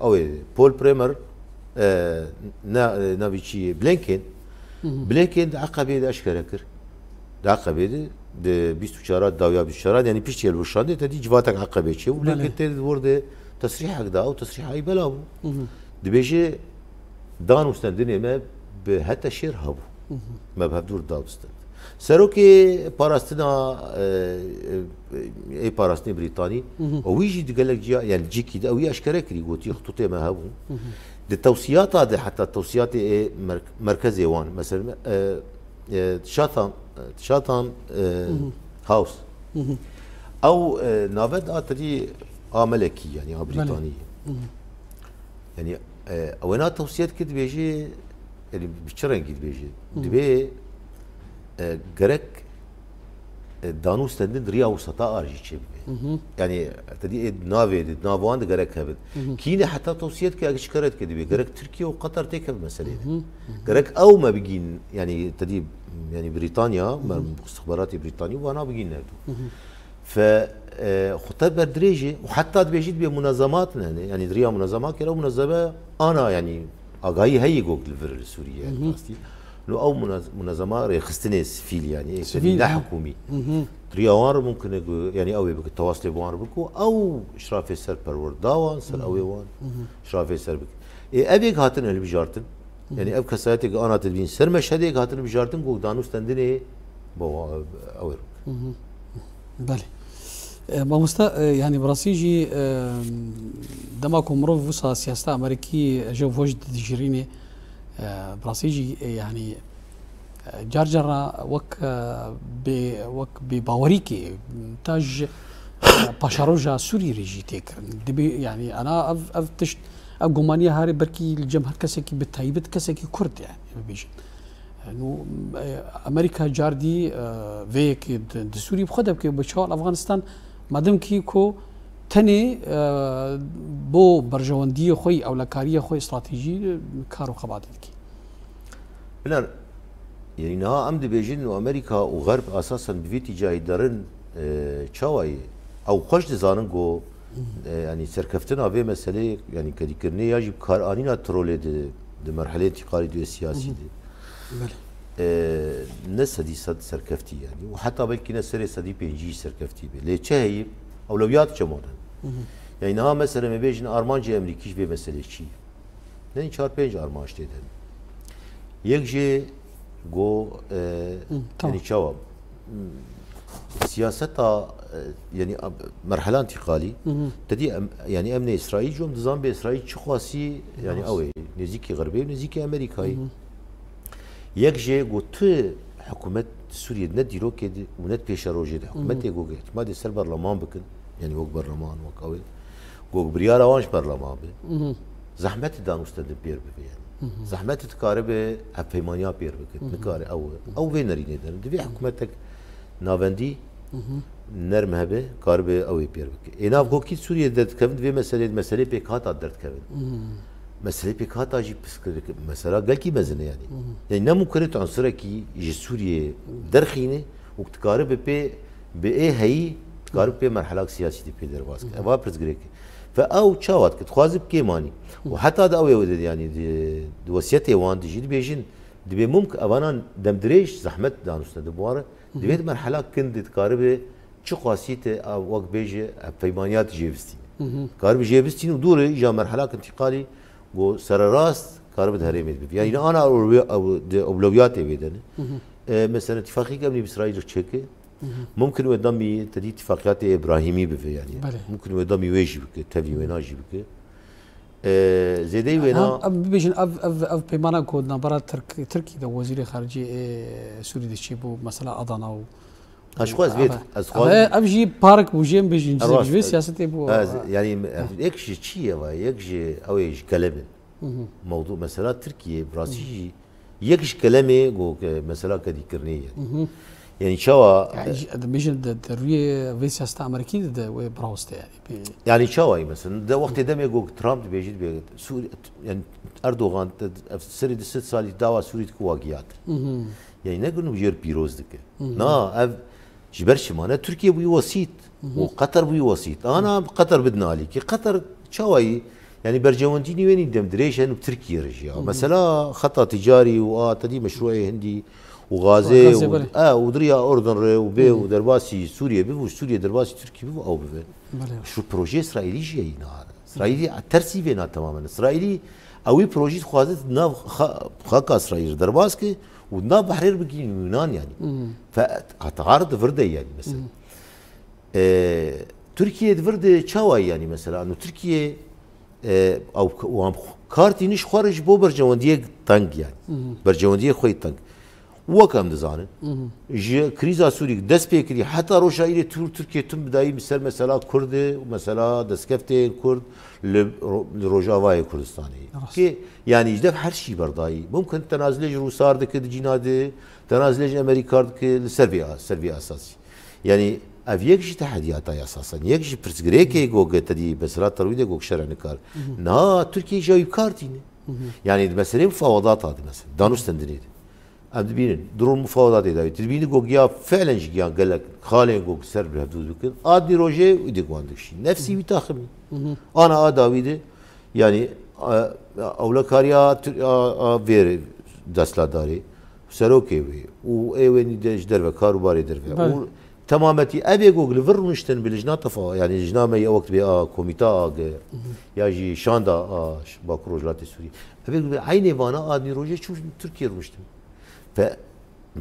ew ê Paul Bremer, e, na-, e, navî çi yê? Blinken. Blinken di Eqebê de eşkere kir. Di Eqebê de, di bîst û çar, dawiya bîst û çar, yanî piştî hilweşandê te dî civatek Eqebê çê bû. Belê. Blinken tê di wir de tesrîhek da, ew tesrîha wî bela bû. Dibêje, dan û stendinê me bi hete şêr hebû. Me bi hevdû da stend. Serokê parastina, e, e, ê parastinê Brîtanî, û wî jî di gelek ciya, yanî cîkî de ew wî eşkere kirî, gotî xitûtê me hebûn. Di tewsiyata de, heta tewsiyatê ê merk-, merkezê wan, mesela, e, e, Chatham, Chatham, e, House. Ew, e, nave da tedî a melekî, yanî a Brîtanî. Yanî, e, ew ena tewsiye dike, dibêje, yanî bi çi rengî dibêje? Dibê, e, gerek, e, dan û stendin riya weseta a jî çêbibe. Yanî, tedî ê navê de, di nav wan de gerek hebin. Kî ne heta tewsiye dike, eger çi kare dike dibê. Gerek Tirkiye û Qatar têkevin meselê de. Gerek ew me bigîn, yanî tedî, yanî Brîtanya, me, istixbaratê Brîtanî û wana bigîn nerdû. Fe, e, xwe te berdirêjê û heta dibêjî dibê munezemat ne, yanî di riya munezemat kere, ew munezeme ana, yanî agahî heye gog li vir li Sûriyê rastî. No ew munez-, munezema rêxistinê sivîl, yanî ê sivîl, ne hikûmî. Di riya wan re mumkin e ku, yanî ew ê bike, tewas lê bi wan re bike û ew şirafê ser perwer da wan, ser ew ê wan şirafê ser bike. Ê ev êk hatin hilbijartin. Yanî ev kesayetê ku ana te dibîn ser Meşhedê êk hatin hilbijartin ku dan û stendinê bo ew ê re bike. Belê. E, mamoste, e, yanî bi rastî jî, e, dema ku mirov wisa siyaseta Amerîkî ji xwe ji digihînê, e, bi rastî jî, e, yanî, e, car cara wek, e, bê, wek bêbawerîkê, ta ji, e, paşeroja Sûrî re jî tê kirin. Dibê, yanî, ana ev, ev tişt, ev gumaniya herê belkî li cem her kesekî, bi taybet kesekî Kurd, yanî, bibêjin. Nû, e, Amerîka car dî, e, vê yekê di, di Sûrî bi xwe de bike, bi çawa Afganistan, madem kî ku tenê, e, bo berjewendiyê xwe yî, ewlekariyê xwe yî stratejî, e, kar û xebatê dike. Bilan, yanî niha em dibêjin û Amerîka û Xerb esasen bi vî tîcayî derin, e, çawa yî? Ew xweş dizanin ku, e, yanî serkeftina vê meseleyê, yanî kedîkirinê ya jî bikaranîna trolê di, di merhelê întîqalî di siyasî de, belê, e, ne sedî sed serkeftî yanî û heta belkî ne serê sedî pêncî serkeftî be. Lê çi heyî? Ewlewiyat çi mane? Yanî niha mesela me bêjin armancê Amerîkî ji vê meselê çi ye? Yanî çar pênc armanc tê de. Yek jê go, e, yanî çawa? Siyaseta, e, yanî ab-, merhela întîqalî, te dî em, yanî em ne Îsraîl, jom dizan bê Îsraîl çi xwasî, yanî ew ê nêzîkî Xerbê û nêzîkî Amerîkayê. Yek jê go tu hikûmet di Sûriyê de ne dîrokê de û ne di pêşerojê de. Hikûmetê go îtîmadê ser berleman bikin, yanî wek berleman, wek ew ê, go biryara wan ji berleman be. Zehmet e dan û stendin pêr bibe yanî. Zehmet e dikaribe hevpeymaniya pêr bike. Nikare ew, ew vê nerînê de. Divê hikûmetek navendî nerm hebe, karibe ew ê pêr bike. Ê nav gokî Sûriyê derdikevin, divê meselê, meselê pêkhata derdikevin. Meselê pêkhata jî piskirdik, mesela gelkî mezin e yanî. Yanî ne mumkin e tu unsurekî ji Sûriyê derxîne û dikaribe pê, bi ê heyî, dikaribe pê merhelak siyasî de pê derbas ke. Eva pirsgirêk e. Fe ew çawa dike? Dixwaze bi kê manî? Û heta di ew ê de, yanî di, di wesiyetê wan de jî dibêjin, dibê mumk-, evanan demdirêj zehmet danûstine di wan re. Divê di merhela kin de dikaribe çi xwasî te, a, wek bêje, e, peymaniya te jê bistîne. Karibe jê bistîne û dû re îja merhelak intîqalî go sererast karibe di herêmê de bibe. Yanî ana ew, ew, di ewlewiyatê wê de ne. E, mesela tifaqîk emnî bi Îsraîl çêke. Mumkin wê demî te dî tifaqiyatê Îbrahîmî bibe yanî. Belê. Mumkin wê demî wê jî bike, tevî wêna jî bike. Ee, zêdeyî wêna. Em bibêjin ev, ev, ev peymana ku navbera Tirk, Tirkî de wezîrê xaricî ê Sûrî de çêbû, mesela Adana û. Ha, ji xwe ez vê, ez xwazim. Ev jî park bû, jê em bêjin, ji vê siyasetê bû. Yani, yek ji çi ye va, yek ji, ew ê ji kelem in. Mewdu, mesela Tirkiye, bi rastî jî, yek ji kelemê go, mesela kedîkirinê ye. Yani çawa. Dibêjin di rûyê vê siyaseta Amerîkî de wê biraweste yani. Yani çawa ye mesela? De wextê demê go Trump dibêjî dibe Sûrî, yani Erdogan, ev serê di sed salî dawa Sûrî dike wa giyatir. Yani ne gunu jêr pîroz dike. Na, ev ji ber çima ne? Tirkiye bûyî wesît. Û Qeter bûyî wesît. Ana Qeter bidin alîkî. Qeter çawa ye? Yani berjewendî nî wê nî dem dirêj hene bi Tirkiye re jî ya. Mesela xeta ticarî û a tedî meşruê hindî û gazê û, e, û diriya Urdun re û bê û derbasî Sûriye bibe û Sûriye derbasî Tirkiye bibe ew bibe. Şu proje Îsraîlî jî ye yîna. Îsraîlî tersî vêna temamen. Îsraîlî ewî projî dixwaze nav xa-, xaka Îsraîlî derbas ke û nav behrê re bigihîn Yunan yani. Fe, heta ar di vir de yani mesela. E, Tirkiye di vir de çawa yani mesela? Anu Tirkiye, e, ew, wan kartî nîş xwe re ji bo berjewendiyê teng yani. Berjewendiyê xwe teng. Wek em dizanin, ji krîza Sûrî dest pê kirî heta roja îrê Tur-, Tirkiye tim bidayî bi ser mesela Kurd e û mesela destkeftên Kurd li ro-, li Rojavayê Kurdistanê. Ki, yani, ji dev her şî berdayî. Mumkin tenazilê ji Rûsar dike di cîna de, tenazilê ji Amerîkar dike li ser vê a-, ser vê esasî. Yani, ev yek ji tehediyata ye esasen. Yek ji pirsgirêkê go ge tedî mesela terwî de go şere nikar. Niha Tirkiye ji ew kar tîne. Yani, di meselê mufawedata de mesela, danûstendinê de. Em dibînin, di rûn mufawedatê dawî. Tu dibînî ku giya fiilen ji giyan gelek xalên ku ser bi hevdû dikin. A dî rojê wî dê wan dikişî. Nefsî wî taximî. Ana a dawî de, yanî, a, ewlekariya Tir-, a, a vê desthilatdarê, serokê wê û ê wê nî de ji derve, karûbarê derve. Belê. Û temametî ev ê ku li vir rûniştin bi lijna tefa, yanî lijna me ya wek bê a komîta a ge, ya jî şanda a Bakur Rojhilatê Sûrî. Ev ê ku bi eynê vana a dî rojê çû Tirkiye rûniştin. Fe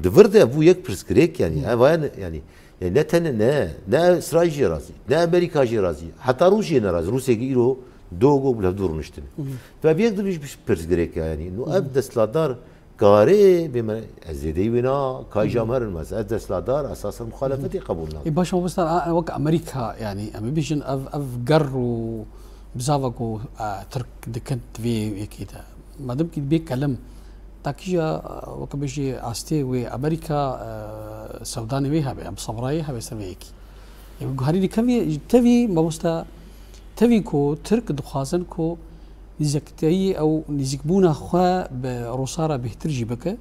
di vir de bû yek pirsgirêk, yanî, ev aya ne, yanî, yanî ne tenê ne, ne Îsraîl jê razî, ne Amerîka jê razî, heta Rûs jê ne razî. Rûsê ki îro do go bi hevdû rûniştin. Fe bi yek di vî pirsgirêk ya, yanî, nû ev desthilatdar karê bê me, ez zêdeyî wê na, kayî jam herin mez, ez desthilatdar esasen muxalefetê qebûl nakim. Ê, baş mamosta, a, wek Amerîka, yanî, em ê bêjin ev, ev ger û bizava ku, a, Tirk dikin di vê yekê de. Madem ki bê kelim, takîja, weke bêjî astê wê Amerîka, e, sewdanê wê hebe, em sabrayê hebe ser vê yekî. Ê, guherînî kevî, tevî mamosta, tevî ku Tirk dixwazin ku nîzekteyî ew nîzîkbûna xwe bi Rûsa re bêhtir jî bike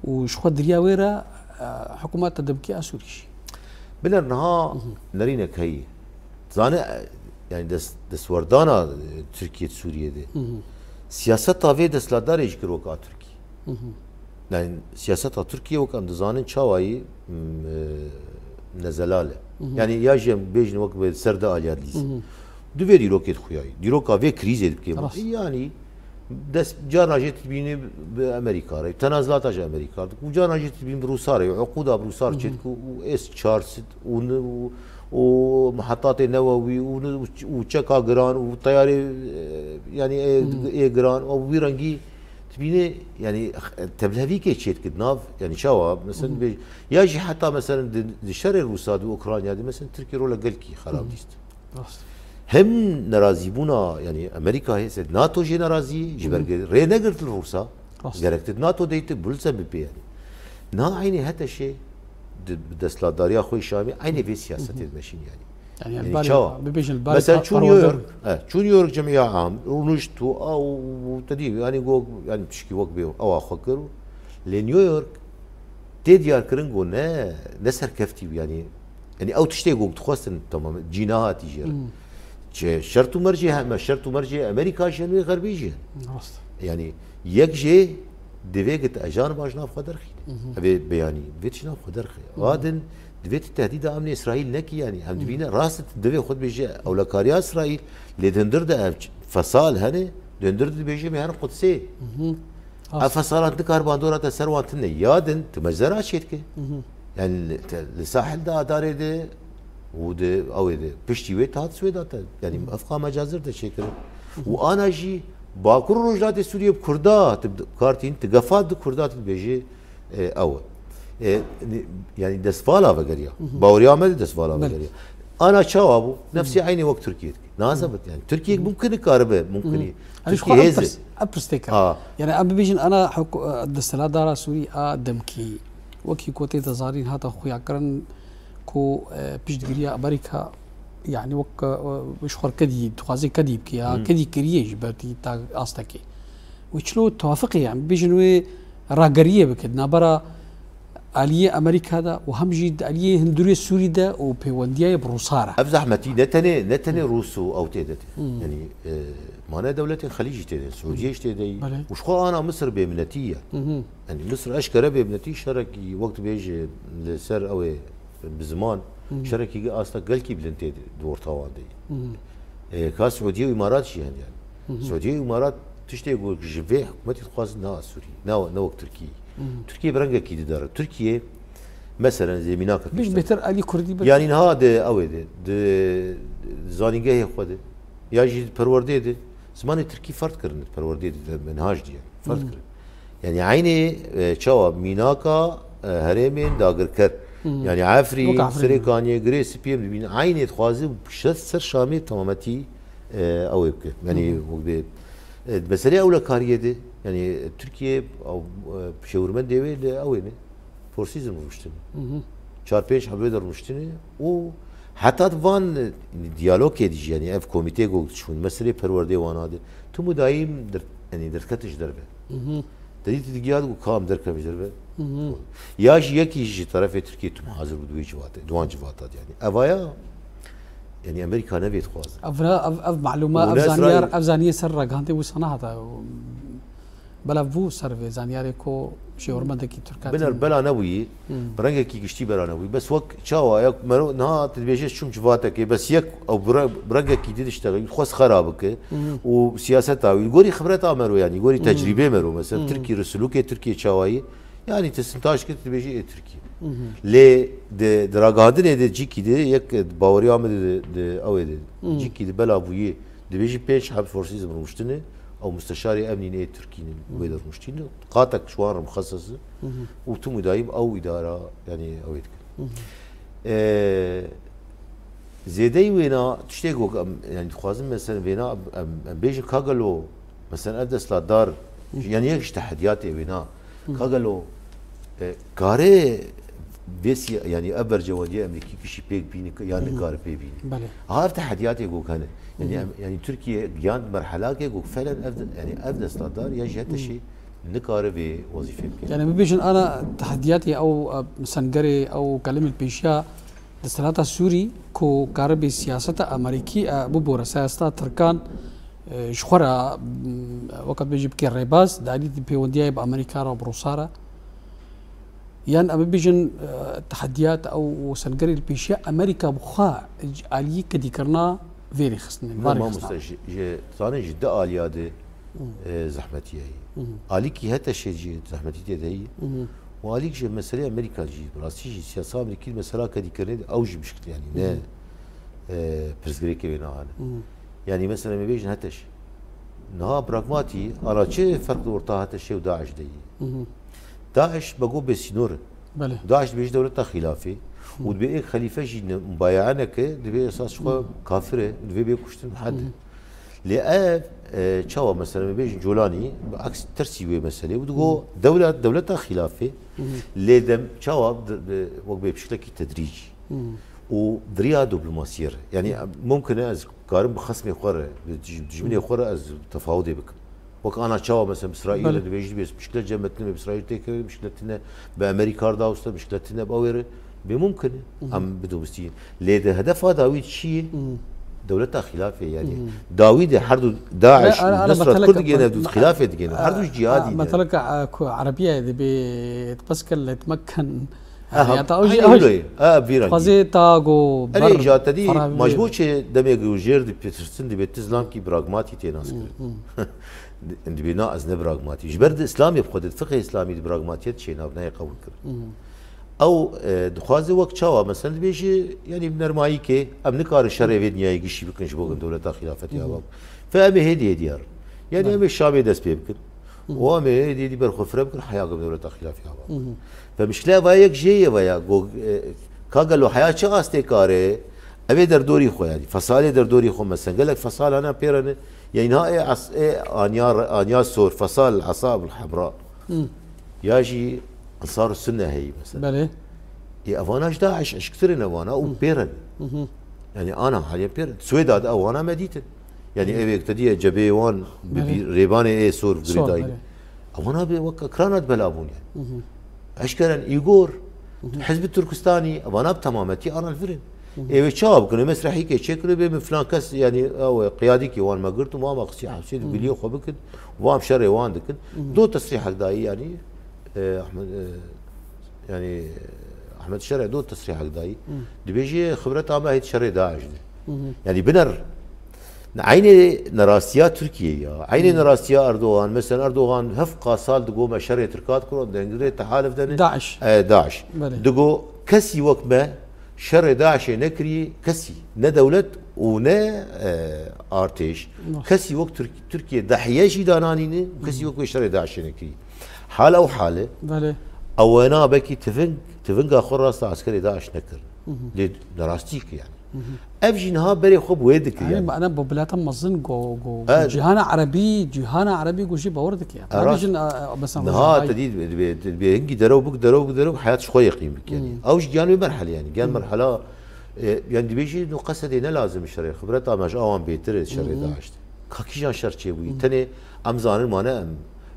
û ji xwe diriya wê re, e, hikûmeta demkî a Sûrî jî. Biner niha nerînek heyî. Zane, e, yani dest, destwerdana, e, Tirkiye di Sûriyê de. Siyaseta vê desthilatdarê ji kirok a Tirkî. Yani siyaseta Tirkiye wek em dizanin çawayî, m, e, nezelal e. Yani ya jî em bêjin wek bi ser de aliya dîs. Di vê dîrokê dixuyayî. Dîroka vê krîzê dike. Rast. Yani dest, carna jê dibînî bi Amerîka re, tenazilata ji Amerîka re dike. Û carna jê dibîn bi Rûsa re, uqûda bi Rûsa re çêdike û S çar sed û, û, û muhetatê newewî û, û çeka giran û teyarê, e, yani ê, ê giran û wî rengî dibînî, yani tevlevîkê çêdike di nav, yani çawa, mesela bê, ya jî heta mesela di, di şerê Rûsa di Ukrayna de mesela Tirkiye rola gelkî xerab dîst. Rast. Hem nerazîbûna, yani Amerîka hê se NATO jê nerazî, ji ber rê negirtin Rûsa, gerek di NATO deyte bulse bi pê yani. Na eynê hete şê di, bi desthilatdariya xwe Şamî eynê vê siyasetê dimeşîn yani. Yani, yani çawa? Bibêjin, mesela çû New York, e, çû New York cemiya am, rûnişt û a, û, û te dî, yani go, yani pişkî wek bê, ewa xwe kir û lê New York tê diyar kirin go ne, ne serkeftî bû yani. Yani ew tiştê ku dixwestin, tamam, cî nehatî jê re. Çi şert û mercê heme, şert û mercê Amerîka jî hene, wê xerbî jî hene. Rast. Yani yek jê divê ki tu ejan baş nav xwe derxîne. Ev ê beyanî, divê tu ji nav xwe derxî. A din divê tu tehdîda emnê Îsraîl nekî yani. Em dibîne rast divê xwe dibêje ewlekariya Îsraîl, lê di hundir de ev ç-, fesal hene, di hundir de dibêje me her Qudsê. Ev fesalan nikar bandora te ser wan tune. Ya din, tu meczera çêdike. Yani li, te, li sahil de adarê de û di ew ê de piştî wê te hat Swêda te. Yani ev qa mecazir de çêkirin. Û ana jî Bakur û Rojhilatê Sûriyê bi Kurda tu bi kar tîn, tu gefa di Kurda tu dibêjî, e, ew e. E, ni-, yani destvala vegeriya. Baweriya me de destvala vegeriya. Ana çawa bû? Nefsê eynê wek Tirkiye dike. Naze bit yani. Tirkiye mumkin e karibe, mumkin e. Tirkiye hêz e. Ev pirs têkeve. Ha. Yani em bibêjin ana hukû-, e, desthilatdara Sûrî a demkî wekî ku tê de zarîn hate xuyakirin ku, e, piştgiriya Amerîka, yani wek, e, ji xwe kedî, dixwaze kedî bike ya, kedî kiriye ji ber tî ta astekê. Wê çilo tewafiqê, yani bibêjin wê rageriyê bike di navbera aliyê Amerîka de û hem jî di aliyê hindurê Sûrî de û pêwendiya yê bi Rûsa re. Ev zehmetî ne tenê, ne tenê Rûs û ew tê de tê. Yani, e, mane dewletên Xelîcî tê de, Sûriyê jî tê de yî. Belê. Û ji xwe ana Misir bêminetî ye. Yani Misir eşkere bêminetî şerekî wek dibêje li ser ew ê bi ziman şerekî asta gelkî bilind tê di orta wan de ye. E, ka Siûdiye û Îmarat jî hene yani. Siûdiye û Îmarat tiştê ku ji vê hikûmetê dixwazin ne a Sûrî, ne, ne wek Tirkî. Tirkiye bi rengekî didere. Tirkiye, meselen, zêmînaka Bêj bêtir alî Kurdî bir. Yani niha di ew ê de, di zanîngehê xwe de, ya jî di perwerdeyê de, zimanê Tirkî ferd kirin di perwerdeyê de, di menhaj de yani, ferd kirin. Yani eynê, e, çawa mînaka, e, herêmên dagirker. Yani Efrîn, Wek Efrîn. Serêkaniyê, Girê Spî em dibînin. Eynê dixwaze ser, ser Şamê temametî, e, ew ê bike. Yani wek bê, e, meselê ewlekariyê de, yani Tirkiye, ew, e, şêwirmendê wê li ew ê ne. Forsîzm rûniştine. Çar pênc hebê de rûniştine û heta di van, e, diyalogê de jî, yani ev komîteyê ku çûn, meselê perwerdeyê wana de, tim û dayîm der-, yani derketin ji derve. Te dît digiya ku kam derkevin ji derve. Ya jî yekî ji terefê Tirkiye tim hazir bû di wê civate, di wan civata de yani. Evaya, yani Amerîka ne vê dixwaze. Ev ra-, ev, ev malûma, Û ev ne zanyar, Îsraîl. Ev zaniyê ser ragihandê wisa nehata. Belav bû ser vê zanyarê ku şêwirmendekî Tirk hatin. Biner bela nebûyî, bi rengekî giştî bela nebûyî. Bes wek çawa, ya mero niha tu dibêje çûm civatekê, bes yek ew bi re-, bi rengekî dî diştexî, xwest xera bike û siyaseta wî, gorî xibreta mero, yanî gorî tecrîbê mero, mesela Tirkî re, silûkê Tirkiyê çawayî, yanî tu sintaj kir, tu dibêjî ê Tirkî. Lê di, di ragihandinê de cîkî de, yek baweriya min de, di, di, ew ê de, cîkî de bela bûyî, dibêjî pênc heb forsîzm rûniştine, ew musteşarê emnîn ê Tirkî ne, wê de rûniştîne. Qatek ji wan re muxeses e û tim û dayîm ew îdara, yanî ew ê dikin. Ee, zêdeyî wêna tiştê ku em, yanî dixwazin mesela vêna em, em, em bêjin ka gelo, mesela ev desthilatdar, yanî yek ji tehediyatê wêna, ka gelo, e, kare vê siya-, yanî ev bercewendiya Amerîkî gişî pêk bîne, ya nikare pê bîne. Belê. Ha, ev tehediyatê ku hene. Yanî em, yanî Tirkiye gihand merhelakê ku felen ev de, yanî ev desthilatdar ya jî hete şê nikare vê wezîfê bike. Yani bibêjin ana tehdiyatê ew, e, sengerê ew kelimê pêşiya desthilata Sûrî ku karibê siyaseta Amerîkî, e, bibore siyaseta Tirkan, e, ji xwe re, m, weke bêjî bike rêbaz, di alî pêwendiyayê bi Amerîka re, bi Rûsa re. Yan em bibêjin, e, tehdiyat ew û sengerê li pêşiya Amerîka bi xwe ji aliyê kedîkirina vê rêxistinê, Ne, va mamoste, rêxistinê. Ji, ji, zanê ji di aliya de, e, zehmetî heye. Alîkî hete şê jî zehmetî tê de heye. Û alîk ji meselê Amerîka jî, bi rastî jî siyasa Amerîkî mesela kedîkirinê de ew jî bişkil, yanî ne, e, pirsgirêkê wê nahane. Yanî mesela me bêjin hete şê. Niha pragmatî, ana çi ferq li orta hete şê û DAIŞ de yî? DAIŞ be got bê sînor e. Belê. DAIŞ dibêje dewleta xîlafê û dibê êk xelîfe jî ne-, mubaye'a neke, dibê esas xwe kafir e, divê bê kuştin, hed e. Lê ev, e, çawa mesela me bêjin Colanî, bi aks tersî wê meselê û digo dewlet, dewleta xîlafê, lê dem çawa di, di, wek bê pişkilekî tedrîcî. Û di riya diplomasiyê re. Yanî mumkin e ez karim bi xesmê xwe re, bi dij-, dijminê xwe re ez tefawudê bikim. Wek ana çawa mesela bi Îsraîl re Belê. dibêjî, dibê pişkile cem me tine, bi Îsraîl tê kirin, pişkile tine, bi Amerîka re dawiste, pişkile tine, bi ew ê re. Bê mumkin e. Em bidobistîn. Lê di hedefa dawî çi ye? Dewleta xîlafê yani. Dawî de her du DAIŞ, Ara, ara, ara, Nusret metelek, Kurd digêne, me-, du xîlafê digêne. Her du cihadî ne. Metelek, a, ku Erebiyayê dibê, tebeskel letmekkan. Aha, Ya ta o jî, aynî o wilo jî ye. Ha, vîra Xwezê ta go Erê, ber ja te dî, ferah bibê. Majbû çê demê ku jêr di pêtirsin dibê tu zilamkî pragmatî tê nas kirin. Dibê na ez ne pragmatî. Ji ber di Îslamê bi xwe de, fiqhê Îslamî di pragmatiyet çênav nayê qebûl kirin. Ew, e, dixwaze wek çawa, mesela dibêje, yanî bi nermayîkê, em nikarin şerê vê dinyayê gişî bikin ji bo ku dewleta xîlafetê ava. Fe em ê hêdî hêdî herin. Yanî em ê Şamê dest pê bikin. Û em ê hêdî hêdî ber xwe fire bikin, heya ku dewleta xilafî hava. Fe mişkile eva yek jê ye veya go, e, ka gelo heya çi astê kare, ev ê derdorî xwe yanî. Fesalê derdorî xwe mesen. Gelek fesal hana pêre ne. Yanî ha ê as-, ê anya, anya sor, fesal, asab, hemra. Ya jî Ensar Sunne heyî mesela. Belê. Ê evana ji DAIŞ eşktir in evana û pêre ne. Yanî ana haliye pêre. Swêda de ewana me dîtin. Yanî ev yek te diye cebeyê wan bi Belê. bî-, rêbanê ê sor Sor, girêdayî. belê. Ewana bi wek ekrana di bela bûn yani. Eşkeren Îgor, Hizbi Turkistanî, evana bi temametî ana li vir in. Ê wê çawa bikin? Ê mesrehîkê çêkirin, bê min filan kes, yanî ew qiyadîkê wan me girt û wan me xistî hepsê, di giliyê xwe bikin, wan şerê wan dikin. Do tesrîhek dayî yanî, e, Ahmed, e, yanî Ahmed Şere do tesrîhek dayî. Dibêjî xibreta me hêt şerê DAIŞ de. Yanî biner Eynê nerastiya Tirkiyeyê ya. Eynê nerastiya Erdogan. Mesela Erdogan hevqa sal digo me şerê Tirka dikir, dengirê tehalif dene. DAIŞ. E, DAIŞ. Belê. Digo kesî wek me şerê DAIŞê nekirî, kesî. Ne dewlet û ne, e, artêş. Nas. Kesî wek Tirk-, Tirkiye dehiye jî dananîne û kesî wek wê şerê DAIŞê nekirî. Hal ew hale. Belê. Ew wena bekî tiving, tivinga xwe rasta eskerê DAIŞ nekirin. Lê nerastî ki yani. Ev jî niha berê xwe bi wê dikir Yanî yani. me-, ene bo bilata mezin go, go, go Evet. cîhana erebî, cîhana erebî go jî bawer dike. E, Erebî rast. jin, e, e, mesela Niha Rojavayî. te dî dibe, dibe hingî derew bik, derew bik, derew bik, heyat ji xwe yeqîn bik yani. Ew jî giyan wê merhele yani. Giyan merhela, e, yani dibêjî no qesedê ne lazim şerê. Xibreta me ji awan bêtir e şerê DAIŞ de. Ka kîjan şer çêbûyî. Tenê em zanin mane em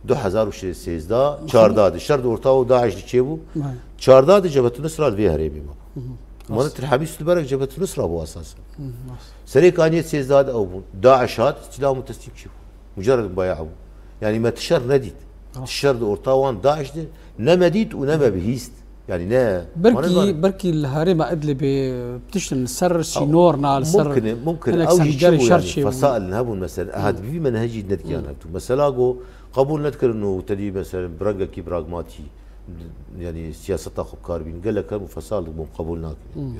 du hezar û sêzdeh, çardeh de şer di orta û DAIŞ de çêbû. Çardeh de Cebhetun Nusra li vê herêmê me. Mane Tirhemî Sulberek Cebhetun Nusra bû esas. Serê kaniyê sêzdeh de ew bûn. DAIŞ hat, îstîlam û teslîm çêbû. Mucerred mubaye'a bû. Yani me tişer nedît. Tişer di orta wan DAIŞ de ne me dît û ne me bihîst. Yani ne, Belkî, mane belkî li herêma Idlibê tiştin li ser sînorna, li ser Mumkin e, mumkin e. hinek Ew jî çi sencerê bû şer yani? çêbû. Fesail hebûn mesela. Aha, di vî menhecî nedikiyan hevdû. Mesela go qebûl nedikirin û te dî mesela bi rengekî pragmatî, yani siyaseta xwe bi kar bîn. Gelek hebû fesal dibûn qebûl nakin.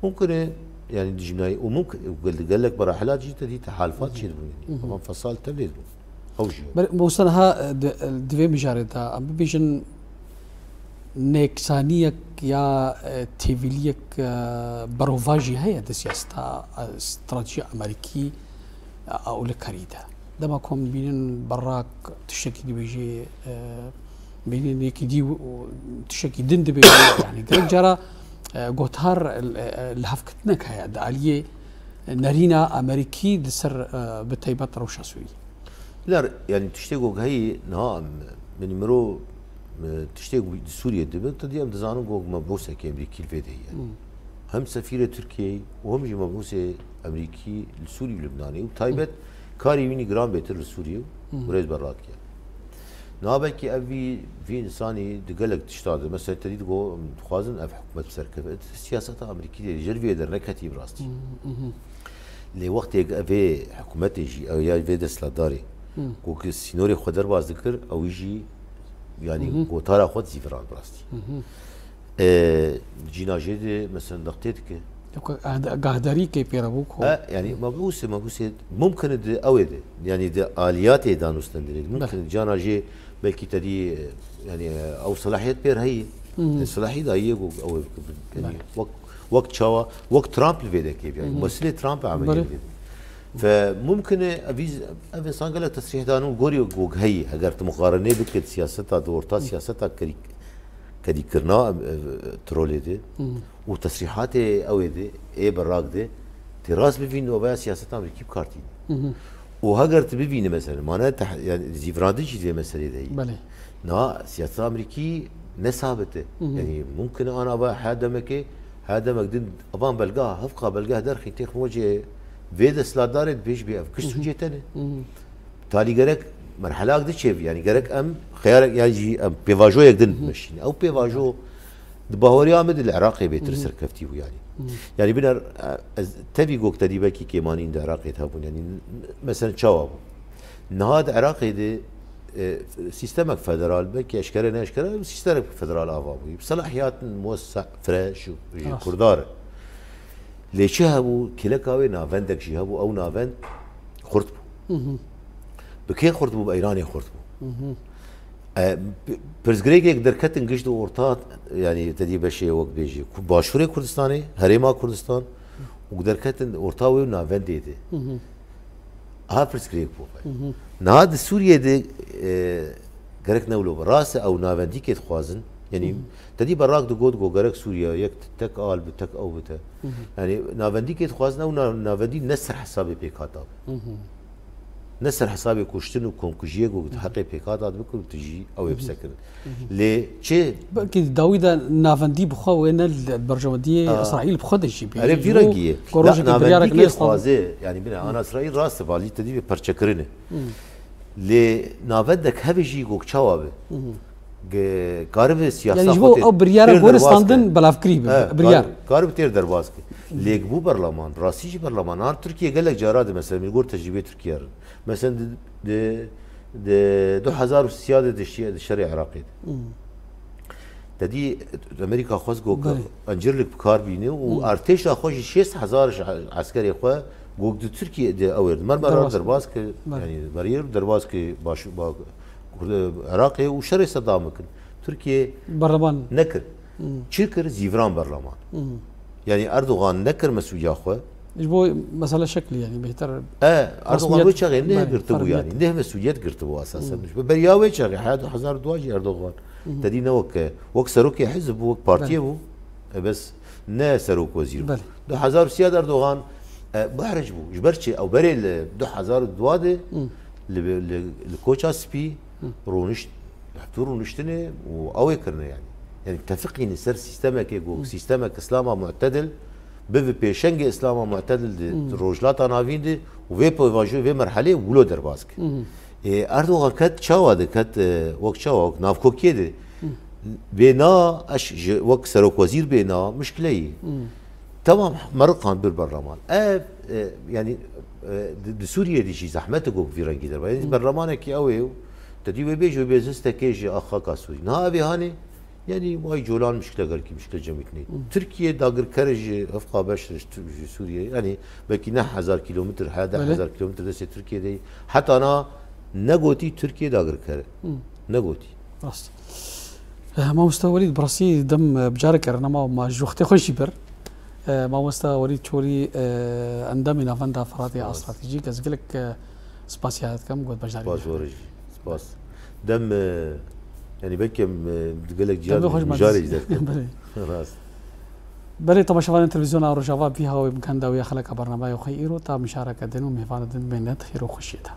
Mumkin e, yani dijminayî û mumkin, gel-, gelek merahilat jî te dî tehalifat çêdibûn yani. Evan fesal tevlê dibûn. Ew jî. Ber-, Bosan ha, e, di, e, di vê mijarê de, em bibêjin nêksaniyek ya, e, têvîliyek, e, berovajî heye di siyaseta, e, stratejiya Amerîkî, e, ewlekarî de. Dema ku em bînin Berak tiştekî dibêjê, e, bînin yekî dî û tiştekî din dibêjê, yani gelek cara, e, gotar, e, e, lihevketinek heye di aliyê nerîna Amerîkî di ser, e, bi taybet rewşa Sûriyê. Ler, yani tiştê ku heyî niha em, yani mirov, e, tiştê ku di Sûriyê dibe, tu dî em dizanin ku mebûsekê Amerîkî li vê de ye. Hem sefîrê Tirkiyeyê û hem jî mebûsê Amerîkî li Sûrî û Lubnanê û taybet karê wînî giran bêtir li Sûriyê û rêz berrakiye. Nabekî ev vî, vî însanî di gelek tişta de, mesela te dî digo, em dixwazin ev hikûmet bi ser keve. Siyaseta Amerîkî de jêr vê derneketî bi rastî. Lê wextê ev ê hikûmetê jî, ew ya vê desthilatdarê, ku ki sînorê xwe derbas dikir, ew jî, yanî gotara xwe dizîviran bi rastî. E, cîna jê de, mesela, nextê dike. Ewka gahdarî kê pê re bû ku. E, yani, mebûsê, mebûsê, mumkin e di ew ê de, yani, di aliyatê danûstendirê, mumkin e cana jê belkî te dî, e, yani, e, ew selahiyet pê re heyî. E, selahî dayî yê ku ew ê bike, yani, wek, wek çawa, wek Trump li vê de kê, yani, meselê Trump e emeliyê dike. Fe mumkin e, ev, ev insan gelek tesrîh dan û gorî ku heyî, eger tu muqarenê bike siyaseta, di orta siyaseta kerî-, kedîkirina, e, trolê de û tesrîhatê ew ê de, ê Berak de, tê rast bivîn û veya siyaseta Amerîkî bi kar tîne. Û heger tu bivînî mesela, mane teh-, yani zîvirandin jî di vê meselê de ye. Belê. Niha siyaseta Amerîkî ne sabit e. Yani mumkin e ana va her demekê, her demek din evan belga, hevqa belga derxî têx wecê vê desthilatdarê dibêj bê ev giş sûcê te ne. Talî gerek merhelak diçêv, yani gerek em xeyarek, yani jî em pêvajoyek din bimeşîne. Ew pêvajo di bahoriya me de li Iraqê bêtir serkeftî bû yani. Yani biner, e, ez tevî gok te dî belkî kêmanîn di Iraqê de hebûn, yani mesela çawa bû? Niha di Iraqê de, e, sîstemek federal, belkî eşkere ne eşkere, sîstemek federal ava bû. Selahiyatên muwessa, freş û, û Rast. kurdar. Lê çi hebû? Kêleka wê navendek jî hebû, ew navend xurt bû. Bi kê xurt bû? Bi Îranê xurt bû. E, p-, pirsgirêkek derketin giş di orta, yanî te dî beşê wek bêjî, ku Başûrê Kurdistanê, Herêma Kurdistan û derketin orta wê û navendê de. Aha pirsgirêk bû. Niha di Sûriyê de, e, gerek ne wilo be. Rast e ew navendîkê dixwazin. Yanî te dî berrak digot ku gerek Sûriye yek tek al bi, tek ew bite. Yanî navendîkê dixwazin ew na-, navendî ne ser hesabê pêkhata be. Ne ser hesabê kuştin û komkujiyê ku heqê pêkhata dibe ku tu jî ew ê bisekirin. Lê çi? Belkî dawî de navendî bi xwe wê ne li berjewendiyê Aa. Îsraîl bi xwe de jî bê. Erê vî rengî ye. Ku rojekî biryarek navendîkê neyê dixwaze, yanî bine ana Îsraîl rast e, balî te dî vê perçekirin e. Lê navendek hebe jî gok çawa be? Ge-, karibe siyasa Yanî ji xwe bo têr, ew biryara têr derbas ke. Goristan din belavkirî be. He, biryar. Kar-, karibe têr derbas ke. Lê bû berlaman, rastî jî berlaman. An Tirkiye gelek cara de mesela, min gor tecrübê Tirkiye re. Mesela di, di, di du hezar û sî de di şi-, di şerê Iraqê de. Te dî Amerîka xwest got ku Belê. Encirlik bi kar bîne û artêşa xwe jî şêst hezar ji eskerê xwe got di Tirkiye de ew ê di mermera Derbas. Derbas ke, Belê. Yanî beriyê derbas ke baş, ba, Kurd-, Iraqê û şerê Sedam bikin. Tirkiye Berleman. Nekir. Çi kir? Zîviran berleman. Yanî Erdogan nekir mesûliya xwe. Ji bo mesele şeklî, yanî bêhtir E, Erdogan resmiyet, wê çaxê neh belê, girtibû fermiyet. Yanî, neh mesûliyet girtibû esasen. Ji bo beriya wê çaxê, heya du hezar û dua jî Erdogan. Te dî ne wek, wek serokê hizb bû, wek partiyê Belê. Bû. E, bes ne serok wezîr bû. Belê. Du hezar û sî de Erdogan, e, behric bû. Ji ber çi? Ew berê li du hezar û dua de li, li, li Koça Spî rûnişt, tu rûniştine û ew ê kirine yanî. Yanî tefiqîne ser sîstemekê ku sîstemek Îslama mu'tedil, bibe pêşengê Îslama mu'tedil di Rojhilata Navîn de û vê pêvajoyê vê merhelê wilo derbas ke. Ê, Erdogan ket çawa de ket, e, wek çawa, wek navkokiyê de bêna, eş ji wek serokwezîr bêna, mişkile yî. Temam, meriqan bir berlaman. Ev, e, yanî, e, di, di Sûriyê de jî zehmet e ku vî rengî derba. Yanî berlamanekî ew ê û te dî wê bêjî wê bê zistekê ji axaka Sûrî. Niha ev ê hanê, yanî way colan mişkile gelkî, mişkile cemîtnê. Tirkiye dagirker ji hevqa beş ji, ji Sûriyê, yanî belkî neh hezar kilometr, heh, deh hezar kilometr destê Tirkiye de. Heta na negotî Tirkiye dagirker e. Negotî. Rast. Eh, mamoste Welîd, bi rastî dem, eh, bi careke re nema ma ji wextê xwe jî bir. Eh, mamoste Welîd Çolî, eh, endamê Navenda Firatê a Stratejîk, ez gelek, eh, spasiya dikim, got beşdarî. Spas ji we re jî. Spas. Dem, eh, yanî belkî em, eh, di gelek ciya Demê xwe ji me mijarê diz- jî derdim. Belê. Rast. Belê, temaşevanên televîzyona Rojava, vî hawê em kenda wê xeleka bernameya xwe îro ta mijareke din û mêvanê din bêne di xêr û xweşiyê de.